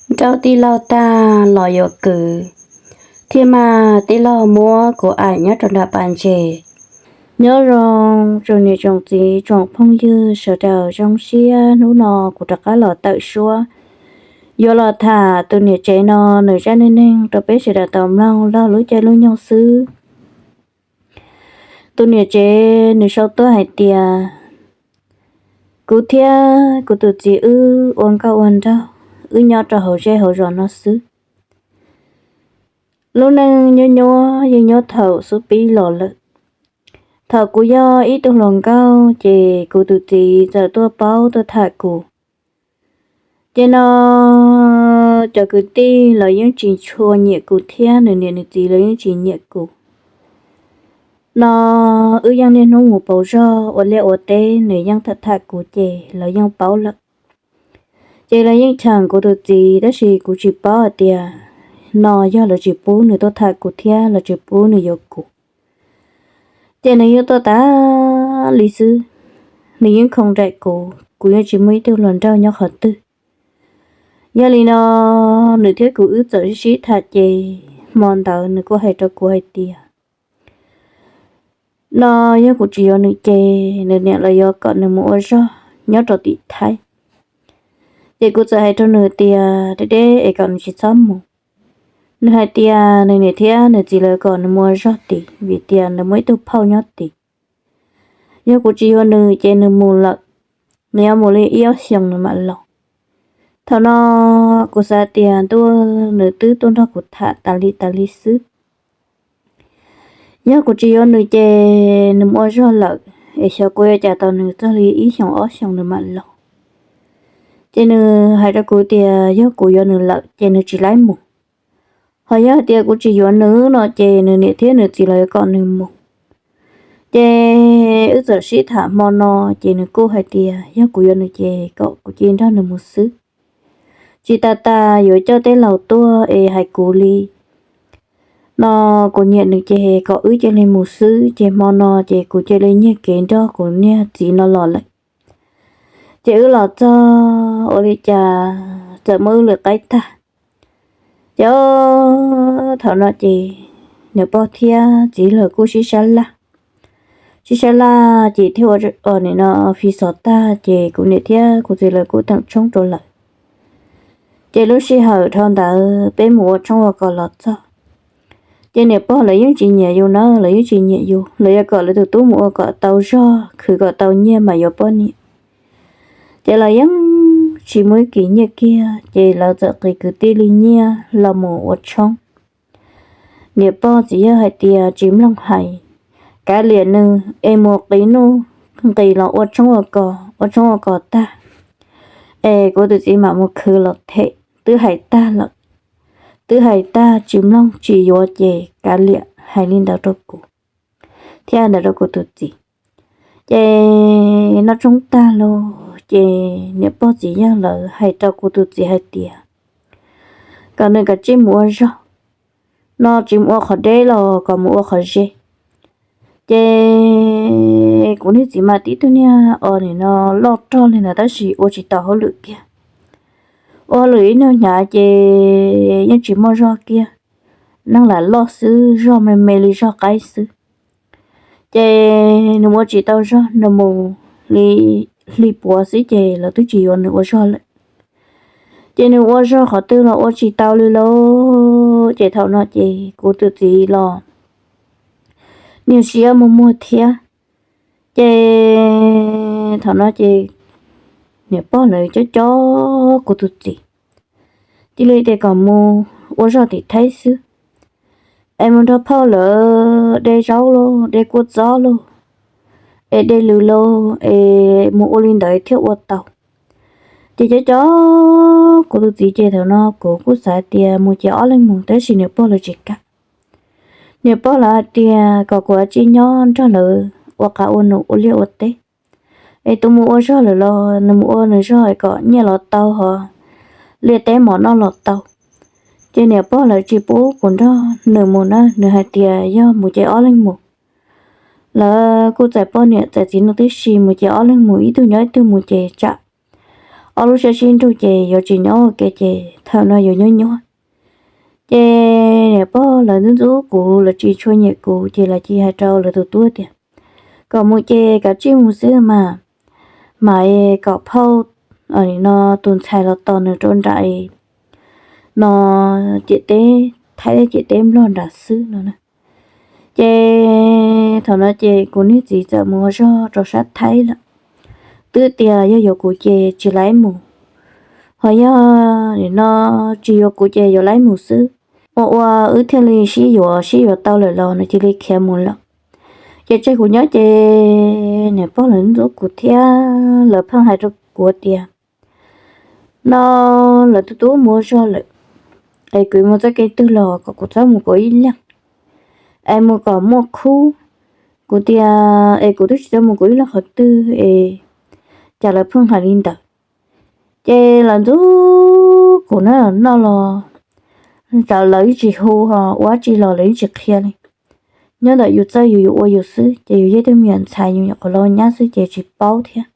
Nrauj tij laug tag los yuav kwv, thiaj mas tij laug muab kuv aim nyob rau nram pas ntses. Nyob zoo tsoom niam tsoom txiv tsoom phooj ywg sawv daws, zoo siab hnub no kuv rov qab los tawm suab yuav los tham tus niam tsev no nws zaj neej neeg rau peb sawv daws tau mloog laug lub caij lub nyoog xwb. Tus niam tsev nws sau tuaj hais tias, kuv thiab kuv tus txiv wb ua nkauj ua nraug, wb nyob rau hauv zej hauv zos no xwb. Lub neej nyuab nyuab yeej nyuab thaum xub pib los lawm. Thaum kuv yog ib tug hluas nkauj ces kuv tus txiv txawm tuaj paub tuaj tham kuv. Ces no cov kwv tij los yeej tsis tshua nyiam kuv thiab nws niam nws txiv los yeej tsis nyiam kuv. No wb yeej niaj hnub mus pauv zog ua liaj ua teb, nws yeej tham tham kuv ces lawv yeej paub lawm. Ces lawv yeej cheem kuv tus txiv, tab sis kuv tsis paub hais tias no yog lawv tsis pub nws tuaj tham kuv thiab lawv tsis pub nws yuav kuv. Ces nws yeej tuaj tas li xwb, nws yeej khoo nraim kuv, kuv yeej tsis muaj ib tug hluas nraug nyob qhov twg. Yog li no nws thiab kuv wb txawm sib sib tham ces hmo ntawd nws kuj hais rau kuv hais tias no yog kuv tsis yuav nws ces nws niam los yuav kom nws mus ua zog nyob rau tim Thaib. Ces kuv txawm hais rau nws tias deb deb es kom nws tsis txhob mus. Nws hais tias nws niam thiab nws txiv lawv kom nws mus ua zog tid vim tias nws muaj ib tug phauj nyob tid. Yog kuv tsis yuav nws ces nws mus lawm, nws yuav mus li ib ob xyoos nws mam los. Thaum no kuv xav tias ntuj, nws twb tuaj nrog kuv tham tas li tas li xwb. Yog kuv tsis yuav nws ces nws mus ua zog lawm, es xyov kuv yuav ua cas tos nws txog li ib xyoos ob xyoos nws mam los. Ces nws hais rau kuv tias yog kuv yuav nws lawm ces nws tsis laib mus. Ho yog hais tias kuv tsis yuav nws no ces nws niam thiab nws txiv los yuav kom nws mus. Ces wb txawm sib tham hmo no, ces nws kuj hais tias yog kuv yuav nws ces kom kuv cia li nrog nws mus xwb. Tsis tas tas yuav coj tej laus tuaj es hais kuv li. No kuv nyiam nws ces kom wb cia li mus xwb, ces hmo no ces kuv cia li nyiag kev nrog kuv niag txiv no los lawm. Ces wb los txog ua li cas txawm muab wb lwm qaib tag. Ces thaum no ces niam pog thiab txiv lawv kuj sib sab laj, sib sab laj ces thiaj ua nim no fi xov tag ces kuv niam thiab kuv txiv lawv kuj teem tshoob rau lawm. Ces lub sij hawm dhau ntawd peb mus ua tshoob ua kos los txog, ces niam pog lawv yeej tsis nyiam yus na, lawv yeej tsis nyiam yus, lawv yuav kom lawv tus tub mus ua kom tau zog khwv kom tau nyiaj mas yuav poj niam. Ces lawv yeej tsis muaj ib kis nyiaj kiag, ces lawv txawm qiv kwv tij li nyiaj los mus ua tshoob. Niam pog txiv yawg hais tias tsis mloog hais, kav liam nws es mus qiv nuj nqis los ua tshoob ua kos, ua tshoob ua kos tag es kuv tus txiv mam mus khwv los them, twb hais tag lawm. Twb hais tag tsis mloog tsis yuav ces kav liam, hais li ntawd rau kuv thiab ntawd rau kuv tus txiv. Ces noj tshoob tag los ces niam pog txiv yawg lawv hais rau kuv tus txiv hais tias kom nws kav tsij mus ua zog, no tsis mus ua qhov deb los kom mus ua qhov ze. Ces kuv niag txiv mas tib tug niag os nim no loj rog li ntawd tab sis ua tsis tau hauj lwm kiag. Ua hauj lwm ib hnub hnyav ces yeej tsis muaj zog kiag, neeg lam loj xwb, zog me me li zog qaib xwb. Ces nws ua tsis tau zog, nws mus li hli puav xwb ces lawv twb tsis yuav nws ua zog lawm. Ces nws ua zog qhov twg los ua tsis tau li lauj. Ces thaum no ces kuv tus txiv los niag siab muag muag thiab. Ces thaum no ces niam pog lawv cob cob kuv tus txiv, cia li tias kom mus ua zog tim Thaib xwb, es mus nrog phauj lawv de zaub lauj, de kua txob lauj, es de lws lauj, es mus ua li ntawd thiaj ua tau. Ces cob cob kuv tus txiv ces thaum no kuv kuj xav tias mus ces ob leeg mus, tab sis niam pog lawv tsis kam. Niam pog lawv hais tias kom kuv ua tsij nyob nrog lawv ua qav ua num ua liaj ua teb. Es tus mus ua zog lawm los nws mus ua nws zog kom nyiaj los tau ho liaj teb mov noj los tau. Ces niam pog lawv tsis pub kuv nrog nws mus na, nws hais tias yog mus ces ob leeg mus. Lawv kuj txais poj niam txais txiv neej tib si, mus ces ob leeg mus, ib tug nyob ib tug mus ces tsam ob lub siab sib nrug ces yuav tsis nyob ua ke ces thaum no yuav nyuaj nyuaj. Ces niam pog lawv ntxub ntxub kuv, lawv tsis tshua nyiam kuv ces lawv cia hais rau lawv tus tub tias kom mus ces kav tsij mus xwb mas, mas kom phauj no tus ntxhais los tos nws rau nram no, ciam teb Thaib thiab ciam teb Nplog nram xwb no na. Ces thaum no ces kuv niag txiv txawm mus ua zog rau sab Thaib lawm. Twb tias yog yuav kuv ces tsis laib mus, ho yog nim no tsis yuav kuv ces yuav laib mus xwb. Ua ua wb thiaj li sib yuav, sib yuav tau lawm los nws cia li khiav mus lawm. Ces tseg kuv nyob ces niam pog lawv ntxub kuv thiab lawv pheej hais rau kuv tias no lawv tus tub mus ua zog lawm, es kuv mus txoj kev twg los kom kuv txhob mus kuv ib leeg, es mus kom muaj khub. Kuv tias es kuv twb tsis tau mus kuv ib leeg qhov twg es cas lawv pheej hais li ntawd. Ces lawv ntxub kuv na, noj los lawv yeej tsis hu, ho ua tsi los lawv yeej tsis qhia li. Nyob ntawm yus txawj yus, yus ua yus xwb, ces yus yog ib tug me nyuam ntxhais yus nyuam qhuav los nyab xwb ces tsis paub thiab.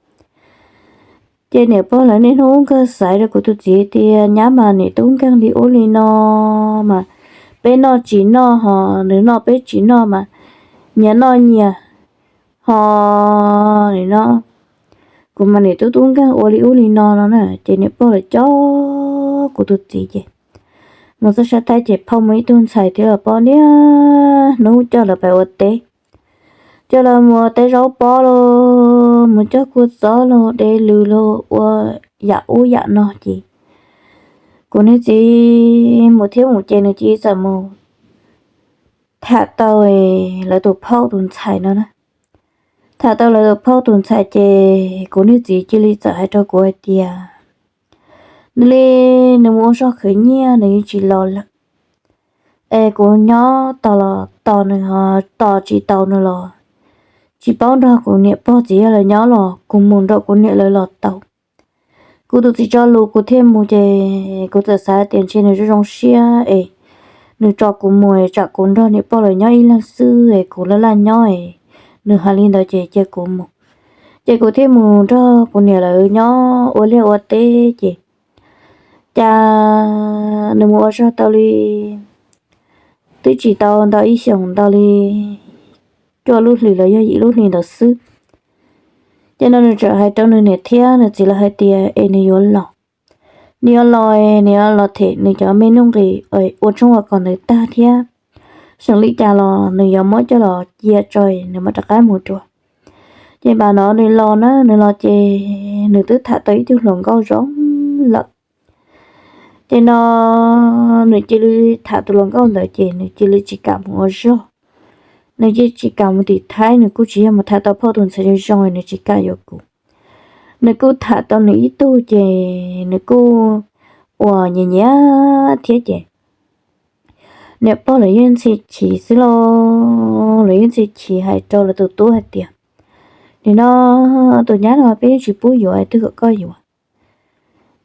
Ces niam pog lawv niaj hnub nkawg xaiv rau kuv tus txiv tias nyab mas niam tub nkeeg li ub li no, mas peb noj tsis noj ho nws noj peb tsis noj mas nyias noj nyias ho nim no kuv mas niam tub tub nkeeg ua li ub li no no na. Ces niam pog lawv cob kuv tus txiv ces mus txog sab Thaib ces phauj muaj ib tug ntxhais thiab los pab niaj hnub coj lawv pais ua teb, coj lawv mus ua teb zaub pob los mus cog kua txob los de lws los ua yam ub yam no ces kuv niag txiv mus thiab mus ces nws cia li txawm mus tham tau lawv tus phauj tus ntxhais no na. Tham tau lawv tus phauj tus ntxhais ces kuv niag txiv cia li txawm hais rau kuv hais tias nws li, nws mus ua zog khwv nyiaj nws yeej tsis los lawm, es kuv nyob tos los tos nws, tos tsis tau nws los tsis paub nrog kuv niam pog txiv yawg lawv nyob los kuv mus nrog kuv niam lawv los tau. Kuv tus txiv tso lus kuv thiaj mus ces kuv txawm xav tias ntshe nws zoo zoo siab es nws tso kuv mus es tsam kuv nrog niam pog lawv nyob ib leeg xwb es kuv laj laj nyob es nws hais li ntawd ces cia kuv mus. Ces kuv thiaj mus nrog kuv niam lawv nyob ua liaj ua teb ces cas nws mus ua zog tau li twb tsis tau ntau ib xyoos, ntau li cuaj lub hlis los yog yim lub hlis ntawd xwb. Ces no nws txawm hais rau nws niam thiab nws txiv lawv hais tias es nws yuav los, nws yuav los, nws yuav los them nws cov me nuj nqis ua tshoob ua kos ntawd tag thiab, seem li cas los nws yuav muab coj los cia tso nws mam rov qab mus dua. Ces npaj no nws los na, nws los ces nws twb tham tau ib tug hluas nkauj zoo lawm. Ces no nws cia li tham tus hluas nkauj ntawd ces nws cia li tsis kam mus ua zog, nws cia li tsis kam mus tim Thaib, nws kuj tsis yog mus tham tau phauj tus ntxhais zoo zoo, nws tsis kam yuav kuv. Nws kuj tham tau nws ib tug ces nws kuj ua nyias nyias thiab ces niam pog lawv yeej ntxhi chim xwb los lawv yeej ntxhi chim hais rau lawv tus tub hais tias nim no tus nyab no peb yeej tsis pub yuav, twb kom koj yuav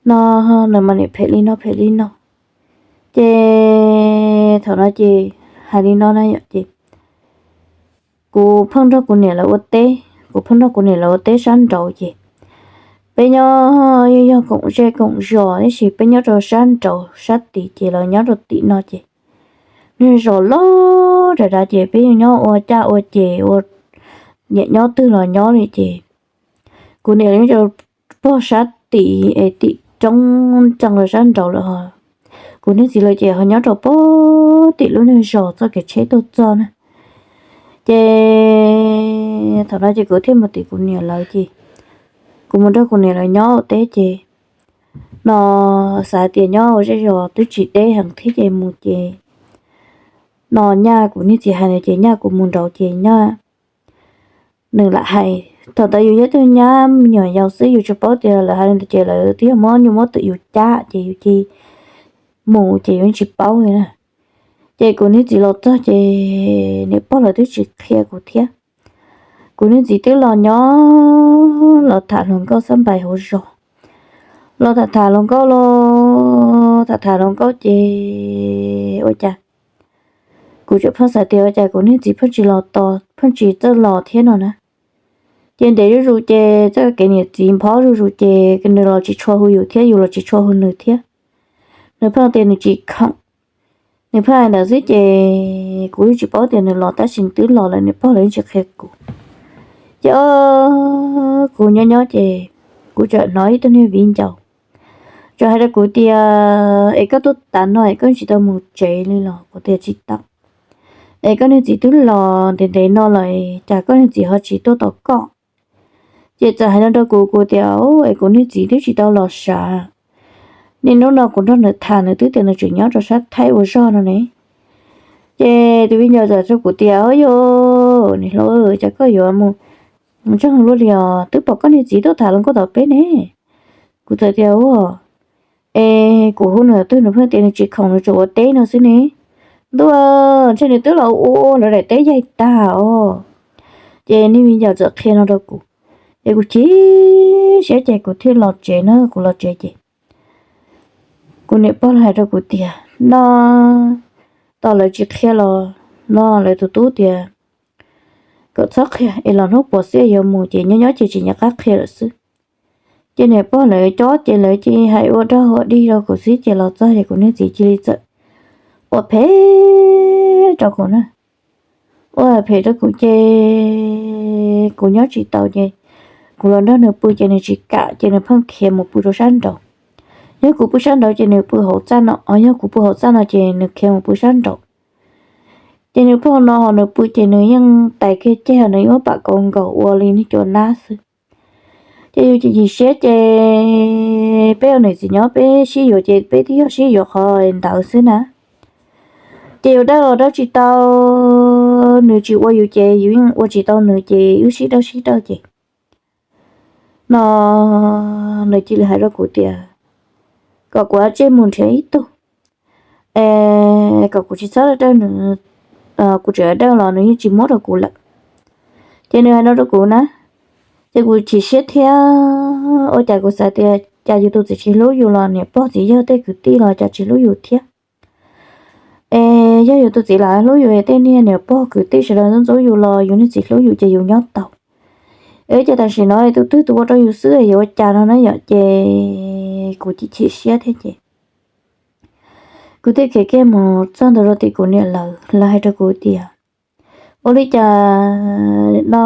no, nws mas niam phem li no phem li no. Ces thaum no ces hais li no na yom, ces kuv pheej nrog kuv niam lawv ua teb, kuv pheej nrog kuv niam lawv ua teb sab nraud ces peb nyob yog koom zej koom zos tab sis peb nyob rau sab nraud sab tid ces lawv nyob rau tim no ces nws zos loj dav dav ces peb yeej nyob ua caj ua ces ua, niam nyob twg los nyob li ces kuv niam nyob rau pog sab tim es tim roob txees los sab nraud lawm ho kuv niag txiv lawv ces ho nyob rau pog tim lub niag zos txoj kev tsheb tuaj txog na. Ces thaum no ces kuv thiaj mus tim kuv niam lawv ces kuv mus nrog kuv niam lawv nyob ua teb ces no xav tias nyob ua zej zos twb tsis deb heev thiab ces mus ces no nyaj kuv niag txiv hais ntawd ces nyaj kuv mus nraud ces nyaj nws lam hais, thaum ntawd yus yog tug nyab me nyuam yaus xwb yus tsis paub tias lawv hais li ntawd ces lawv twb yog muab nyuj muab twm yus cab ces yus cia mus ces yus tsis paub li na. Ces kuv niag txiv los txog ces niam pog lawv twb tsis qhia kuv thiab. Kuv niag txiv twb los nyob los tham hluas nkauj xab npais hauv zos, los tham tham hluas nkauj los tham tham hluas nkauj ces ua cas kuv tseem pheej xav tias ua cas kuv niag txiv pheej tsis los tos, pheej tsis txawj los thiab no na. Ces ntev zuj zus ces txoj kev niam txiv nphob zuj zus ces nws los tsis tshua hu yus thiab, yus los tsis tshua hu nws thiab. Nws pheej tias nws tsis khoom, nws pheej hais ntawd xwb ces kuv yeej tsis paub tias nws los tab sis nws twb los lawm, niam pog lawv yeej tsis qhia kuv. Ces o, kuv nyob nyob ces kuv txawm hnov ib tug niag viv ncaus txawm hais rau kuv tias, es koj tuaj tas no es koj tsis tau mus tsev li los? Kuv tias tsis tau. Es koj niag txiv twb los ntev ntev no lawm, cas koj niag txiv ho tsis tuaj tos koj? Ces txawm hais no rau kuv, kuv tias, es kuv niag txiv twb tsis tau los sav. Niaj hnub no kuv nrog nws tham, nws twb tias nws tseem nyob rau sab Thaib ua zog no ne. Ces tus viv ncaus txawm rau kuv tias, o yog, niam hluas, cas koj yuav mus ntseeg luaj li os, twb pom koj niag txiv tuaj tham hluas nkauj tom peb ne. Kuv txawm tias, ua, es kuv hu nws twg nws pheej tias nws tsis khoom, nws tsuas ua teb no xwb ne. Ntuj, ntshe nws twb los ua lawv daim teb yaig tag os. Ces niag viv ncaus txawm qhia no rau kuv, ces kuv chim siab ces kuv thiaj los tsev na. Kuv los tsev ces kuv niam pog los hais rau kuv tias, no, tos lawv tsis qhia los, no lawv tus tub tias kom txhob qhia es los hnub puas xiaj yuav mus ces nyob nyob ces tsis nco qab qhia lawm xwb. Ces niam pog lawv cob ces lawv cia hais ua dog ua dig rau kuv xwb ces los txog ces kuv niag txiv cia li txawm ua phem rau kuv na. Ua phem rau kuv ces kuv nyob tsis tau ces kuv los nrog nws pw ces nws tsis kam ces nws pheej khiav mus pw rau sab nraud. Yog kuv pw sab nraud ces nws pw hauv txaj no, yog kuv pw hauv txaj no ces nws khiav mus pw sab nraud. Ces nws pw hauv no ho nws pw ces nws yeej tais kiag ceg, nws yeej muab pam kauv nkaus ua li niag cua nab xwb. Ces yus chim chim siab ces peb ua niam txiv nyob peb sib yuav ces peb twb yog sib yuav qhov ntawd xwb na. Ces yus dawj los dawj tsis tau, nws tsis ua yus ces yus yeej ua tsis tau nws ces wb sib dawj sib dawj ces no nws cia li hais rau kuv tias kom kuv ua tsej mus nrhiav ib tug, es kom kuv tsis txhob dawj nws, kuv tseem dawj los nws yeej tsis muab rau kuv lawm. Ces nws hais no rau kuv na, ces kuv chim siab thiab. Ua cas kuv xav tias cas yus tus txiv tsis hlub yus los niam pog txiv yawg tej kwv tij los cas tsis hlub yus thiab. Es yog yus tus txiv lam hlub yus, tej niag niam pog kwv tij sawv daws ntxub ntxub yus los yus niag txiv hlub yus ces yus nyob tau. Es cas tam sim no tus twg tus ua rau yus xwb yuav ua cas no na yom? Ces kuv chim chim siab thiab ces kuv thiaj khiav kiag mus txog ntua rau tim kuv niam lawv, lawv hais rau kuv tias, ua li cas no,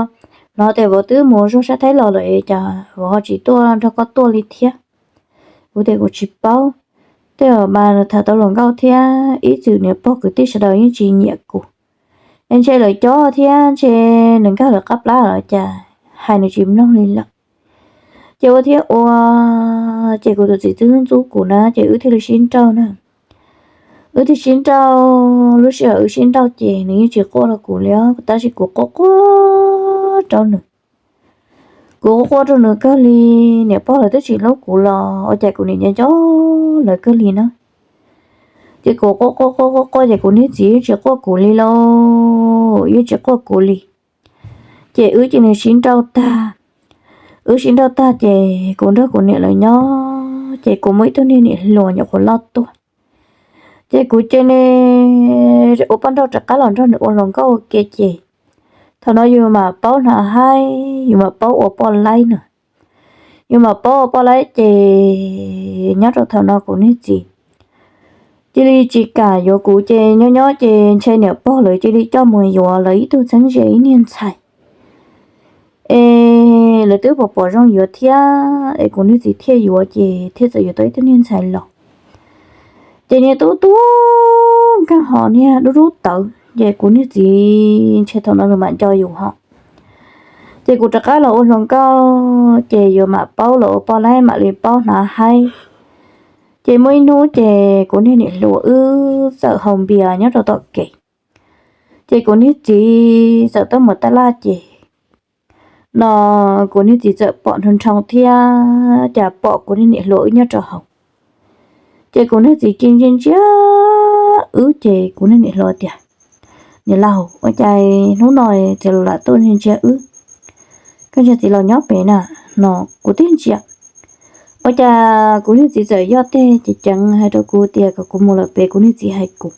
hnov tias vauv twb mus zog sab Thaib los lawm es cas vauv ho tsis tuaj nrog koj tuaj li thiab? Kuv tias kuv tsis paub, tej zaum mas nws tham tau hluas nkauj thiab ib txwm niam pog kwv tij sawv daws yeej tsis nyiam kuv. Es ntshe lawv cob thiab ntshe nws nkag lawv qab plab los cas, hais nws tsis mloog li lawm. Ces ua thiab ua, ces kuv tus txiv twb ntxub kuv na ces wb thiaj li sib nrauj na. Wb thiaj sib nrauj, lub sij hawm wb sib nrauj ces nws yeej tsis quaj rau kuv li, tab sis kuv quaj quaj rau nws. Kuv quaj quaj rau nws kawg li, niam pog lawv twb tsis hlub kuv los ua cas kuv niam nco nco lawv kawg li na. Ces kuv quaj quaj quaj quaj quaj ces kuv niag txiv yeej tsis quaj kuv li lauj, yeej tsis quaj kuv li. Ces wb cia li sib nrauj tag, wb sib nrauj tag ces kuv nrog kuv niam lawv nyob ces kuv muaj ib tug niag niam hluas nyuam qhuav loj tuaj. Ces kuv cia li ua poj nrauj rov qab los nrog nws ua hluas nkauj ua ke ces thaum no yus mam paub hnav haib, yus mam paub ua poj laib na. Yus mam paub ua poj laib ces nyob rau thaum no kuv niag txiv cia li tsis kam yuav kuv ces nyob nyob ces ntshe niam pog lawv cia li coj mus yuav lawv ib tug txheeb ze ib niag ntxhais. Es lawv twb pom pom zoo yuav thiab es kuv niag txiv thiaj yuav ces thiaj txawm yuav tau ib tug niag ntxhais los. Ces niag tub tub nkag hos niag dub dub tawv ces kuv niag txiv ntshe thaum no nws mam nco yus hos. Ces kuv rov qab los ua hluas nkauj ces yus mam paub los ua poj laib mam li paub hnav haib. Ces muaj ib hnub ces kuv niag niam hluas wb txawm haus npias nyob rau tom kev. Ces kuv niag txiv txawm tuaj mus tab laj ces no kuv niag txiv txawm pom nroo nroo thiab cas pom kuv niag niam hluas wb nyob rau hauv. Ces kuv niag txiv cia li ntsia ntsia wb ces kuv niag niam hluas tias, niam laus, ua cas hnub no txiv laus lam tuaj ntsia ntsia wb? Koj ntsia txiv laus nyob pem na. No kuv twb ntsia, ua cas kuv niag txiv txawm yoj teg ceev ceev hais rau kuv tias kom kuv mus lawm pem kuv niag txiv hais kuv.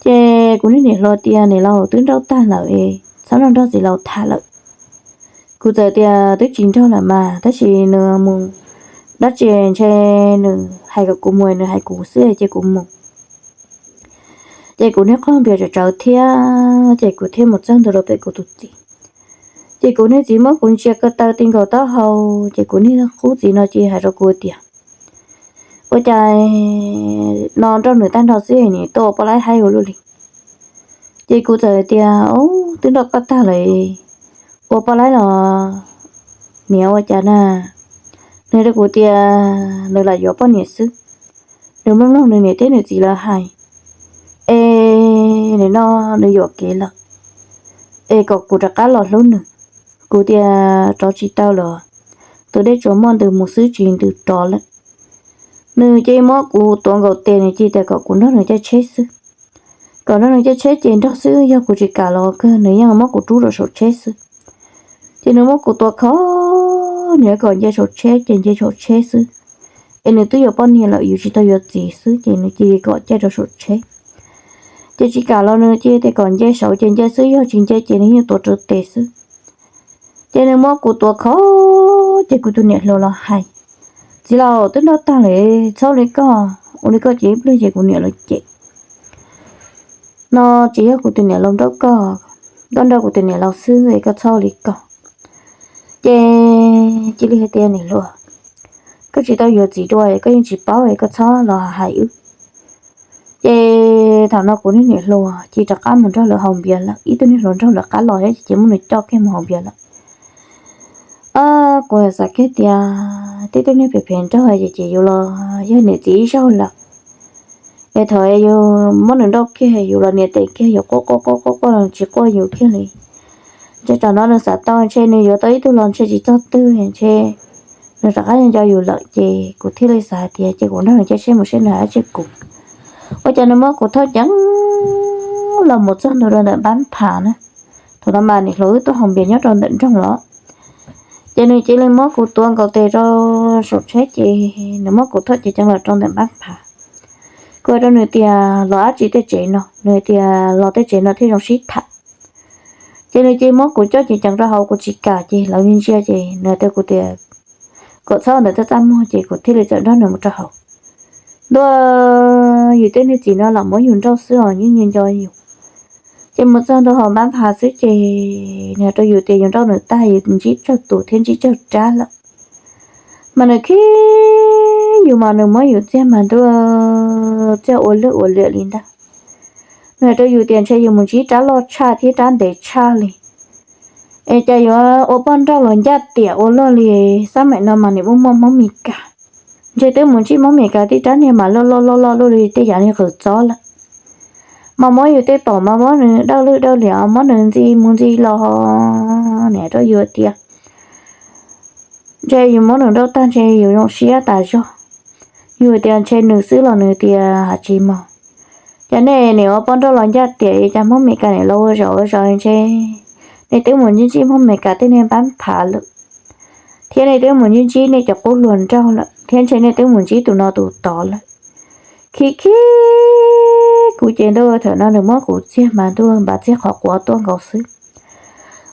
Ces kuv niag niam hluas tias, niam laus, twb nrauj tag lawm es txhob nrog txiv laus tham lawm. Kuv txawm tias twb tsis nrog lawm mas, tab sis nws mus dab tsi ntshe nws hais kom kuv mus, nws hais kuv xwb ces kuv mus. Ces kuv niag qhov npias tsawv tsawv thiab, ces kuv thiaj mus txog ntua rau pem kuv tus txiv. Ces kuv niag txiv muab kuv ntsia ko taw ti nkaus taub hau, ces kuv niag qub txiv no cia hais rau kuv tias, ua cas no nrauj nws tag nrho xwb nim tuaj ua poj laib haib ua luaj li. Ces kuv txawm tias, twb nrauj koj tag lawm, ua poj laib los niam ua cas na. Nws rau kuv tias nws lam yuav poj niam xwb, nws mloog mloog nws niam thiab nws txiv lawv hais, es nws no nws yuam kev lawm, es kom kuv rov qab los hlub nws. Kuv tias rov tsis tau los, tus dej tsuas muaj ntws mus xwb tsis ntws rov lawm. Nws cia muab kuv tuav nkaus tes, nws cia tias kom kuv nrog nws caij tsheb xwb, kom nrog nws caij tsheb ces nrog xwb, yog kuv tsis kam los kawg nws yeej muab kuv rub rau saum tsheb xwb. Ces nws muab kuv tuav khov, nws kom nce saum tsheb ces nce saum tsheb xwb, es nws twb yuav poj niam lawm, yus tsis tau yuav txiv xwb ces nws cia li kom caij rau saum tsheb. Ces tsis kam los nws cia tias kom nce saud ces nce xwb, yog tsis nce ces nws yeej tuav rawv tes xwb. Ces nws muab kuv tuav khov, ces kuv tus niam hluas los hais, txiv laus, twb nrauj tag lawm, txhob ua li koj, ua li koj ces ib pliag ces kuv niam lawv cem. No tsis yog kuv tus niam laus nrauj koj, koj nrauj kuv tus niam laus xwb es koj txhob ua li koj. Ces cia li hais tias niam hluas, koj tsis tau yuav txiv dua es koj yeej tsis paub es koj txhob los hais wb. Ces thaum no kuv niag niam hluas cia rov qab mus nrog lawv haus npias lawm, ib tug niag hluas nraug lawv qab los ces muab nws coj kiag mus haus npias lawm. Kuv xav kiag tias tej tug niag phem phem nraug ces ces yus los yog niam txiv ib zaug lawm, es thaum yus muab nws nrauj kiag yus los niam tes kiag yus quaj quaj quaj quaj quaj los tsis quaj yus kiag li. Ntshe tsam no nws xav tau ntshe nws yuav tau ib tug los ntshe tsis txog twg ntshe nws rov qab nco yus lawm ces kuv thiaj li xav hais tias ces kuv nrog nws caij tsheb mus seb nws hais dab tsi kuv. Ua cas nws muab kuv thauj ceev los mus txog ntua rau ntawm npab phav na. Thaum no mas niam hluas wb tuaj haus npias nyob rau ntawm nroog los, ces nws cia li muab kuv tuav nkaus tes rau saum tsheb ces nws muab kuv thauj ceev ceev los rau ntawm npab phav. Kuv hais rau nws tias los dab tsi tej tsev no, nws tias los tej tsev no thiaj zoo sib tham. Ces nws cia li muab kuv coj ceev ceev rau hauv, kuv tsis kam ces lawv ntsia ces nws hais rau kuv tias kom txhob ntawm txaj txaj muag ces kuv thiaj li txawm nrog nws mus rau hauv. Ntuj, yus tej niag txiv no lam muab yus nrauj xwb os, yeej nco yus. Ces mus txog ntua hauv npab phav xwb ces nws hais rau yus tias yus nrauj nws tag yus ntsib tsawg tus thiab ntsib tsawg rab lawm. Mas nws khib yus mas nws muab yus txiag mas ntuj, txiag ua lwj ua liam li ntag. Nws hais rau yus tias ntshe yus mus ntsib rab loj tshaj thiab rab ntev tshaj li. Es cas yuav ua poj nrauj los ncaj tiam ua luaj li, xab maim no mas nim muaj muaj Hmoob Mes Kas. Ntshe twb mus ntsib Hmoob Mes Kas tej rab niag mas loj loj loj loj luaj li tej yam li qws txob lawm. Mas muab yus tej paum mas muab nws dawj lwj dawj liam, muab nws ntxi mus ntxi los. Nws hais rau yus tias ntshe yus muab nws nrauj tag ntshe yus zoo siab tas zog. Yus tias ntshe nws xwb los nws tias hais tsis mog. Cas nej nim ua poj nrauj los ncaj tiam cas Hmoob Mes Kas nim los ua zaum ua zaus ntshe nej twb mus ntsib ntsib Hmoob Mes Kas tej niag npab phav lawm, thiab nej twb mus ntsib ntsib nej cov qub hluas nraug lawm, thiab ntshe nej twb mus ntsib tus no tus tod lawm. Khib khib kuv ces ntuj, thaum no nws muab kuv txiag mas ntuj, npav txiag qhov quav tuaj nkaus xwb.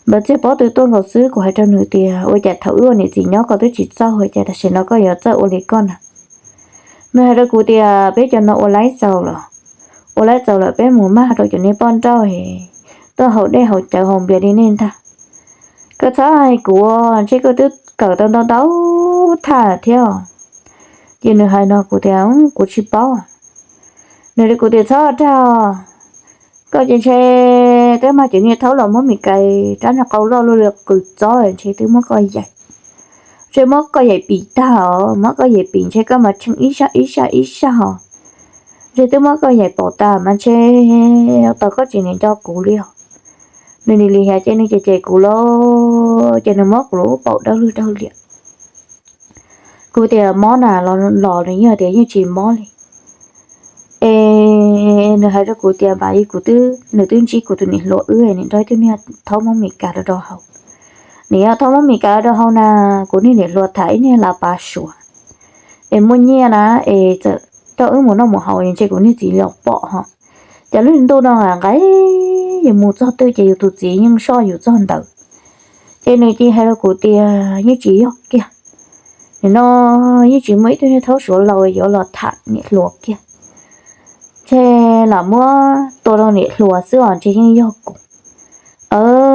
Npav txiag pob tw tuaj nkaus xwb, kuv hais rau nws tias ua cas thaum wb ua niam txiv nyob koj twb tsis txawj ua cas tam sim no koj yuav txawj ua li koj na. Nws hais rau kuv tias peb cov no ua laib txaus lawm, ua laib txaus lawm peb mus maj rau cov niag poj nrauj es tuaj haus dej haus cawv haus npias li nej ntag. Koj txhob hais kuv, ntshe koj twb kawm tau ntau ntau thaj thiab. Ces nws hais no kuv tias kuv tsis paub. Nws li kuv tias txhob dag, koj ces ntshe twb mag cov niag thaub los muab mis kais rab niag qau loj luaj li qws txob ntshe twb muab koj yaim. Ntshe muab koj yaim pim tag os, muab koj yaim pim ntshe koj mas tsheej ib zaj ib zaj ib zaj os. Ntshe twb muab koj yaim paum tas mas ntshe tos koj tsis niam nco kuv li os. Nws nim li hiav ces nws cem cem kuv lauj, ces nws muab kuv lub paum dawb lug dawb liam. Kuv tias mob na los los nws yeej tias yeej tsis mob li. Es nws hais rau kuv tias mas kuv twb, nws twb ntsib kuv tus niam hluas wb, nws nrog ib tug niag thaub Hmoob Mes Kas rau rau hauv. Nws yog thaub Hmoob Mes Kas rau hauv na, kuv niag niam hluas tham ib niag lav pav Suav es muaj nyiaj na, es txawm coj wb mus noj mus haus ntshe kuv niag txiv los pom ho. Ces lub ntuj no nqaim, yus mus txog twg ces yus tus txiv yeej soj yus txog ntawd. Ces nws cia hais rau kuv tias yeej tsis yog kiag, nim no yeej tsis muaj ib tug niag thaub suav laus yuav los tham niam hluas kiag. Ntshe lam muab tua rau niam hluas xwb os, ntshe yeej yog kuv.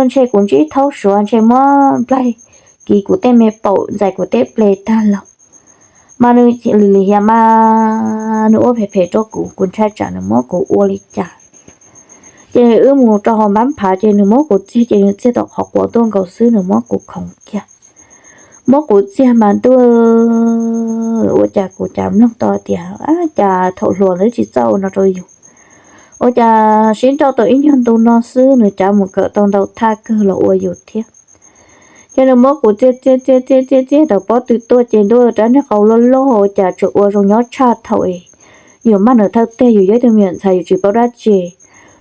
Ntshe kuv ntsib thaub suav ntshe muab nplaig kiv kuv tej me paum ntxais kuv tej ple tag lawm. Mas nws lim hiam mas nws ua phem phem rau kuv, kuv ntshai tsam nws muab kuv ua li cas. Ces wb mus rau hauv npab phav ces nws muab kuv txiag ces nws txiag tom qhov quav tuaj nkaus xwb, nws muab kuv khoov kiag. Muab kuv txiag mas ntuj, ua cas kuv cav mloog tau tias cas thaum hluas lawv tsis txawj ua no rau yus. Ua cas sib nrauj tau ib nyuag ntu no xwb nws cav mus kawm tau ntau thaj kawg los ua yus thiab. Ces nws muab kuv txiag txiag txiag txiag txiag txiag tau pob tw tuaj ces ntuj, rab niag qau loj loj ua cas tsuas ua zoo nyob tshaj thaum yus mag nws thawj teg, yus yog ib tug me nyuam ntxhais yus tsis paub dab tsi.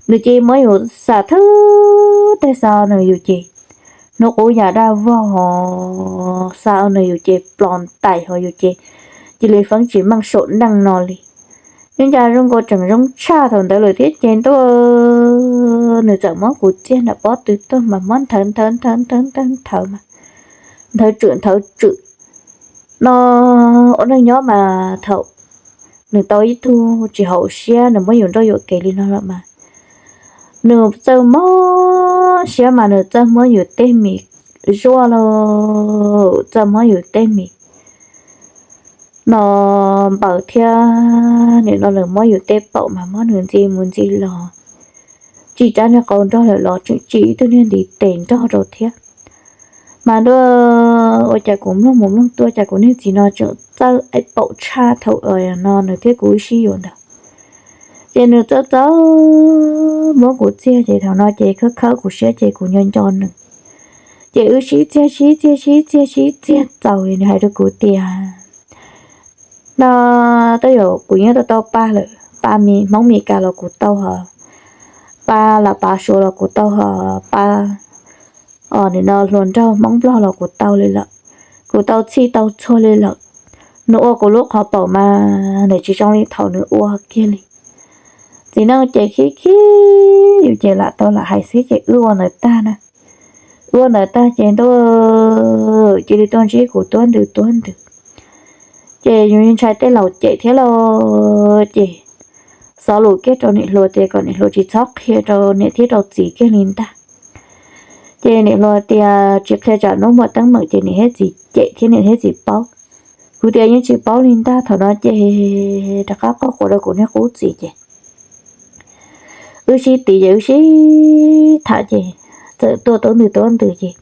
Nws cia li muab yus xa thawj teg xa nws yus ces hnub qub yam daj vog ho xa nws yus ces plos ntais ho yus ces cia li feeb tsis meej saum neej no li. Nyob ncaj zoo nkaus tseem zoo tshaj thaum ntawd lawm thiab ces ntuj, nws txawm muab kuv txiag nram pob tw tuaj mas muab nthawv nthawv nthawv nthawv nthawv nthawv mas nthawv tswm nthawv tswm no. Ua neej nyob mas thaum nws tau ib tug tsis haum siab nws muab yus nrauj yuam kev li no lawm mas nws txawj mob siab mas nws txawj muab yus tej mis zuaj los txawj muab yus tej mis no npaws thiab nim no nws muab yus tej paum mas muab nws ntxi mus ntxi los, tsim rab niag qau nrog lawm los tseem tsim ib tug niag ntiv tes nrog rau thiab. Mas ntuj, ua cas kuv mloog mus mloog tuaj cas kuv niag txiv no tseem txawj ib paum tshaj thaum no nws thiab kuv wb sib yuav ntawd. Ces nws txawj txawj muab kuv txiag ces thaum no ces khawb khawb kuv siab ces kuv nco nco nws. Ces wb sib txiag sib txiag sib txiag sib txiag txaus nws hais rau kuv tias no, twb yog kuv nyob tau tau pa lawm, pa Hmoob Mes Kas los kuv tau ho, pa Lav Pav Suav los kuv tau ho, pa nim no hluas nraug Hmoob Nplog los kuv tau li lawm, kuv tau txhij tau txhua li lawm. Nws ua kuv lub qhov paum mas nws tsis zoo li thaum nws ua kiag li. Txiv neej ces khib khib yus ces lam tau lam hais xwb ces wb ua ntawd tag na. Wb ua ntawd tag ces ntuj, cia li tuaj ntsib kuv tuab ntws tuab ntws. Ces yus ntshai tej laus cem thiab lauj, ces xov lus kiag rau niam hluas tias kom niam hluas tsis txhob qhia rau niam thiab rau txiv kiag li ntag. Ces niam hluas tias tsis qhia tsam hnub muaj teeb meem ces niam thiab txiv cem thiab niam thiab txiv paub. Kuv tias yeej tsis paub li ntag. Thaum no ces rov qab qoj quav rau kuv niag qub txiv ces wb sib tiv ces wb sib tham ces txawm tuaj tuab ntws tuab ntws ces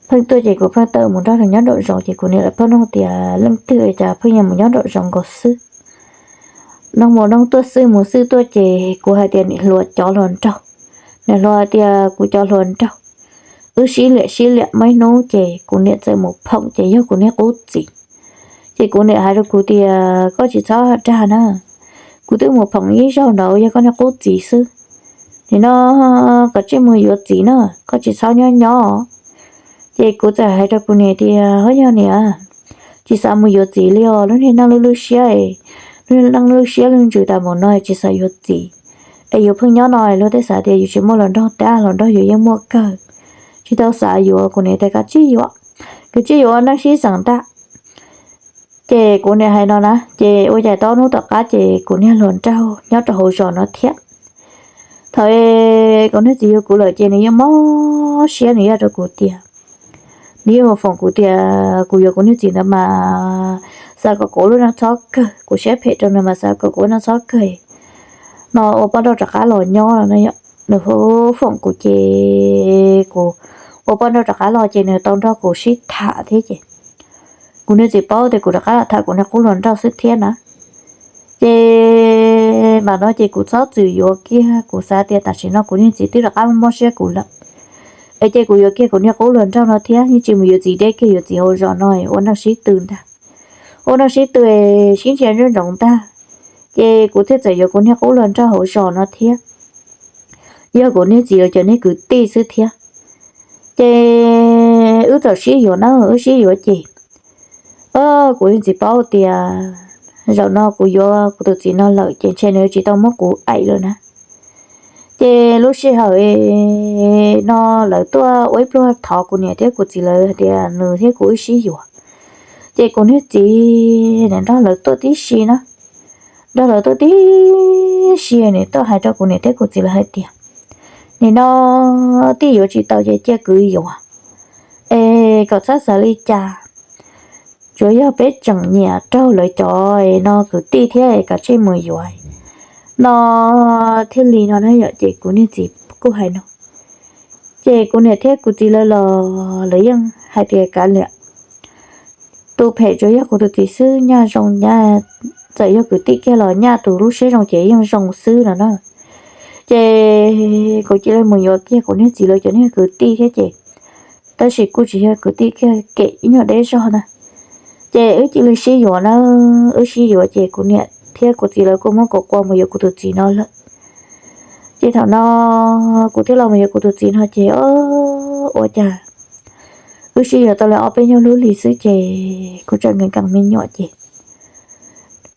pheej tuaj ces kuv pheej tawm mus nrog nws nyob nraum zoov ces kuv niam lawv pheej nug tias leej twg cas pheej yuav mus nyob nraum zoov nkaus xwb. Nug mus nug tuaj xwb mus xwb tuaj ces kuv hais tias niam hluas cov hluas nraug, niam hluas hais tias kuv cov hluas nraug. Wb sib liam sib liam muaj ib hnub ces kuv niam txawm mus phoom ces yog kuv niag qub txiv. Ces kuv niam hais rau kuv tias koj tsis txhob dag na, kuv twb mus phoom ib zaug ntawd yog koj niag qub txiv xwb. Nim no koj cia li mus yuav txiv na, koj tsis txhob nyob nyob. Ces kuv txawm hais rau kuv niam tias ho yog niam, tsis xav mus yuav txiv li os, lub niag neej lwj lwj siab, lub neej lwj siab lwj ntsws tas npaum no tsis xav yuav txiv. Es yus pheej nyob no luag tej xav tias yus tsis muaj hluas nraug tab, hluas nraug yus yeej muaj kawg. Tsis tau xav yuav. Kuv niam tias koj cia li yuav, koj cia li yuav ua neej sib xeem ntag. Ces kuv niam hais no na ces ua cas tau ob hnub tom qab ces kuv niag hluas nraug nyob rau hauv zos no thiab. Thaum kuv niag txiv yuav kuv lawm ces nws yeej mob siab, nws yeej hais rau kuv tias, nws yeej hu foom kuv tias kuv yuav kuv niag txiv ntawd mas xav kom kuv lub neej txhob kawg, kuv siab phem rau nws mas xav kom kuv lub neej txhob kawg no ua poj nrauj rov qab los nyob no. Nws hu foom kuv ces kuv ua poj nrauj rov qab los ces nws tau nrog kuv sib tham thiab ces kuv niag txiv paub tias kuv rov qab los tham kuv niag qub hluas nraug xwb thiab na. Ces mam no ces kuv txhob txwm yuav kiag, kuv xav tias tam sim no kuv niag txiv twb rov qab mob siab kuv lawm, es ces kuv yuav kiag kuv niag qub hluas nraug no thiab, yeej tsis mus yuav txiv deb kiag, yuav txiv hauv zos no ua neej sib tw ntag, ua neej sib tw sib ntsia ntsoov ntag. Ces kuv thiaj txawm yuav kuv niag qub hluas nraug hauv zos no thiab, yog kuv niag txiv lawv cov niag kwv tij xwb thiab. Ces wb txawm sib yuav na, wb sib yuav ces kuv niag txiv paub tias zaum no kuv yuav kuv tus txiv no lawm ces ntshe nws tsis tau muab kuv aim lawm na. Ces lub sij hawm no lawv tuaj ua ib pluag thov kuv niam thiab kuv txiv lawv hais tias nws thiab kuv wb sib yuav. Ces kuv niag txiv nim nrog lawv tuaj tib si na, nrog lawv tuaj tib si nim tuaj hais rau kuv niam thiab kuv txiv lawv hais tias, nim no twb yuav tsis tau ces cia kwv yuav, es kom txhob xav li cas, tsuas yog peb tseem nyiam raug lawv cov no kwv tij thiab kom tsij mus yuav no thiaj li no na yom. Ces kuv niag txiv kuj hais no, ces kuv niam thiab kuv txiv lawv los lawv yeej hais tias kav liam, tus phem tsuas yog kuv tus txiv xwb, nyaj zoo nyaj, txawm yog kwv tij kiag los nyaj tus lub siab zoo ces yeej zoo xwb no na. Ces kuv cia li mus yuav kiag kuv niag txiv lawv cov niag kwv tij thiab ces, tab sis kuj tsis yog kwv tij kiag, kem ib nyuag deb zog na. Ces wb cia li sib yuav na, wb sib yuav ces kuv niam thiab kuv txiv lawv kuj muab kuv qua mus yuav kuv tus txiv no lawm. Ces thaum no kuv thiaj los mus yuav kuv tus txiv no ces ua cas wb sib yuav tau li ob peb nyuag lub hlis xwb ces kuv tseem nkees nkees me nyuam ces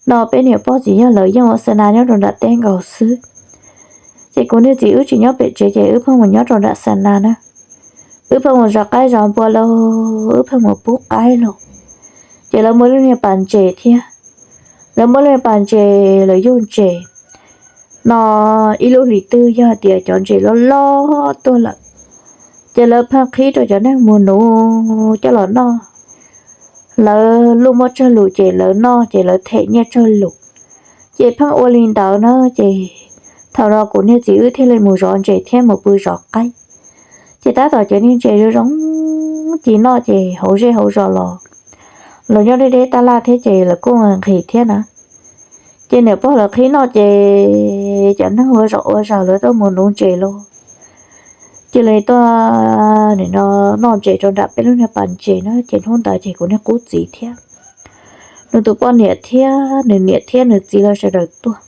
no peb niam pog txiv yawg lawv yeej ua xa nas nyob rau nram teb nkaus xwb. Ces kuv niag txiv wb tsis nyob pem tsev ces wb pheej mus nyob rau nram xa nas na. Wb pheej mus zov qaib zov npua lauj, wb pheej mus pub qaib lauj. Ces lawv muaj lub niag pas ntses thiab, lawv muaj lub niag pas ntses, lawv yug ntses no ib lub hlis twg yog hais tias cov ntses loj loj tuaj lawm, ces lawv pheej qhib rau cov neeg mus nuv coj los noj. Lawv luj muaj tsawg lus ces lawv noj ces lawv them nyiaj tsawg lus. Ces pheej ua li ntawd na ces thaum no kuv niag txiv wb thiaj li mus zov ntses thiab mus pw zov qaib. Ces tab tom cov niag ntses zoo zoo ci noj ces hauv zej hauv zos los, los nyob deb deb tab laj thiab ces lawv kuj nqhis thiab na. Ces niam pog lawv qhib noj ces cov neeg ua zom ua zaws lawv tuaj mus nuv ntses los, cia li tuaj nim no noj ntses rau nram peb lub niag pas ntses na. Ces hnub ntawd ces kuv niag qub txiv thiab nws tus poj niam thiab nws niam thiab nws txiv lawv sawv daws tuaj.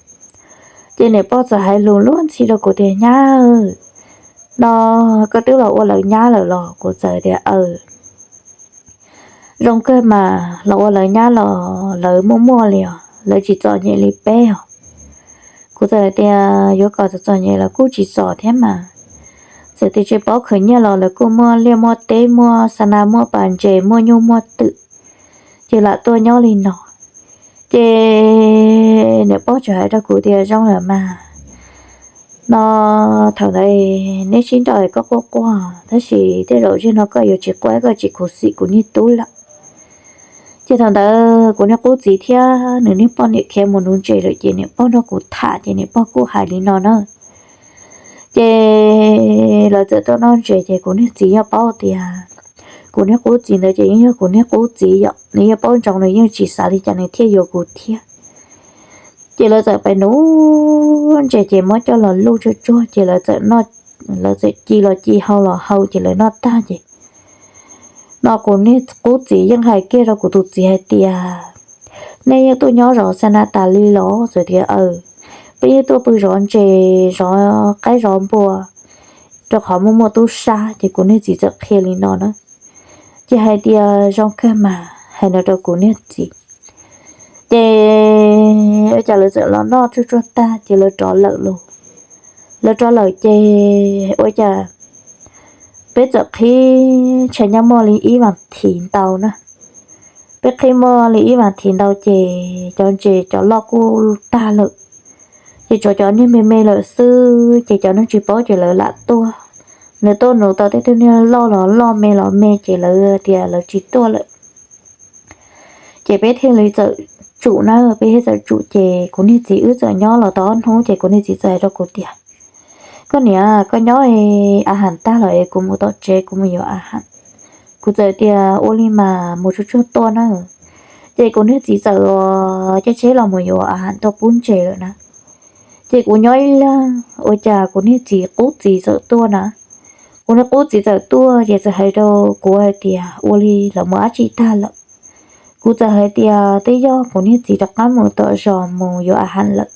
Ces niam pog txawm hais lus luag ntxhi rau kuv tias, nyab, no koj twb los ua lawv nyab lawm los? Kuv txawm tias, aw, zoo kawg mas, los ua lawv nyab los lawv muaj muaj li os, lawv tsis txom nyem li peb os. Kuv txawm tias yuav kom txom txom nyem lawv kuj tsis txom thiab mas, txawm tias tsis paub khwv nyiaj los lawv kuj muaj liaj muaj teb, muaj xa nas muaj pas ntses, muaj nyuj muaj twm, ces lam tuaj nyob li no. Ces niam pog txawm hais rau kuv tias, zoo lawm mas, no thaum ntawd neb sib nrauj koj quaj quaj, tab sis tej zaum zaum no koj yuav tsis quaj, koj tsis khuv xim kuv niag tub lawm. Ces thaum ntawd kuv niag qub txiv thiab nws niag poj niam khiav mus nuv ntses lawm ces niam pog nrog kuv tham ces niam pog kuj hais li no na. Ces lawv txawm tuaj noj ntses ces kuv niag txiv yeej paub tias kuv niag qub txiv ntawd ces yeej yog kuv niag qub txiv yom, nws yeej paub ntsoov, nws yeej tsis xav li cas nws thiaj yuav kuv thiab. Ces lawv txawm pais nuv ntses ces muab coj los luj tsuag tsuag ces lawv txawm ci los ci, hau los hau ces lawv noj tag ces no kuv niag qub txiv yeej hais kiag rau kuv tus txiv hais tias, nej yeej tuaj nyob zov xa nas tas li los? Txawm tias, aw, peb yeej tuaj pw zov ntses, zov qaib zov npua, rau qhov muaj muaj tub sab. Ces kuv niag txiv txawm qhia li no na. Ces hais tias, zoo kawg mas, hais no rau kuv niag txiv. Ces ua cas lawv txawm los noj tsuag tsuag tag ces lawv rov lawm lauj. Lawv rov lawm ces ua cas peb txawm qhib, ntshai nyob muaj li ib vas thiv ntau na. Peb qhib muaj li ib vas thiv ntau ces cov ntses cov loj kuj tag lawm, ces tshuav cov niag me me lawm xwb. Ces cov neeg tsis paub ces lawv lam tuaj, lawv tuaj nuv tau tej tug niag loj los loj, me los me ces lawv tias lawv tsis tuaj lawm. Ces peb thiaj li txawm tsum na, peb thiaj txawm tsum ces kuv niag txiv wb txawm nyob los tau ob hnub ces kuv niag txiv txawm hais rau kuv tias, koj niam, koj nyob a has tag los es kuv mus tom tsev kuv mus yuav a has. Kuv txawm tias, ua li mas, mus tsuag tsuag tuaj na. Ces kuv niag txiv txawm caij tsheb los mus yuav a has tuaj pub ntses lawm na. Ces kuv nyob ib leeg, ua cas kuv niag txiv qub txiv txawm tuaj na. Kuv niag qub txiv txawm tuaj ces txawm hais rau kuv hais tias, ua li lawv mus dab tsi tag lawm? Kuv txawm hais tias twb yog kuv niag txiv rov qab mus tom zos mus yuav a has lawm.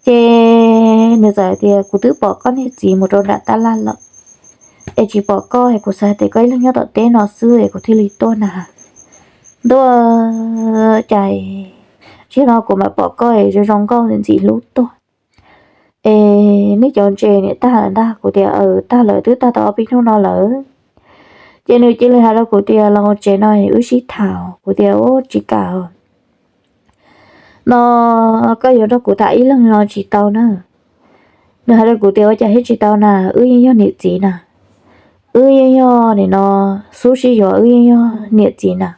Ces nws txawm hais tias, kuv twb pom koj niag txiv mus rau nram tab laj lawm, es tsis pom koj es kuv xav tias koj ib leeg nyob tom teb no xwb es kuv thiaj li tuaj na. Ntuj, cas tsis no kuv mam pom koj es zoo zoo nkauj ntxim hlub tuaj. Es neb cov ntses niam tag lawm ntag? Kuv tias, Aws, tag lawm, twb tag tau ob peb hnub no lawm. Ces nws cia li hais rau kuv tias, Los tsev no wb sib tham. Kuv tias, Ub, tsis kam no, koj yuav nrog kuv tham ib leeg no tsis tau na. Nws hais rau kuv tias, Ua cas thiaj tsis tau na? Wb yeej yog niam txiv na, wb yeej yog nim no xub sib yuav, wb yeej yog niam txiv na.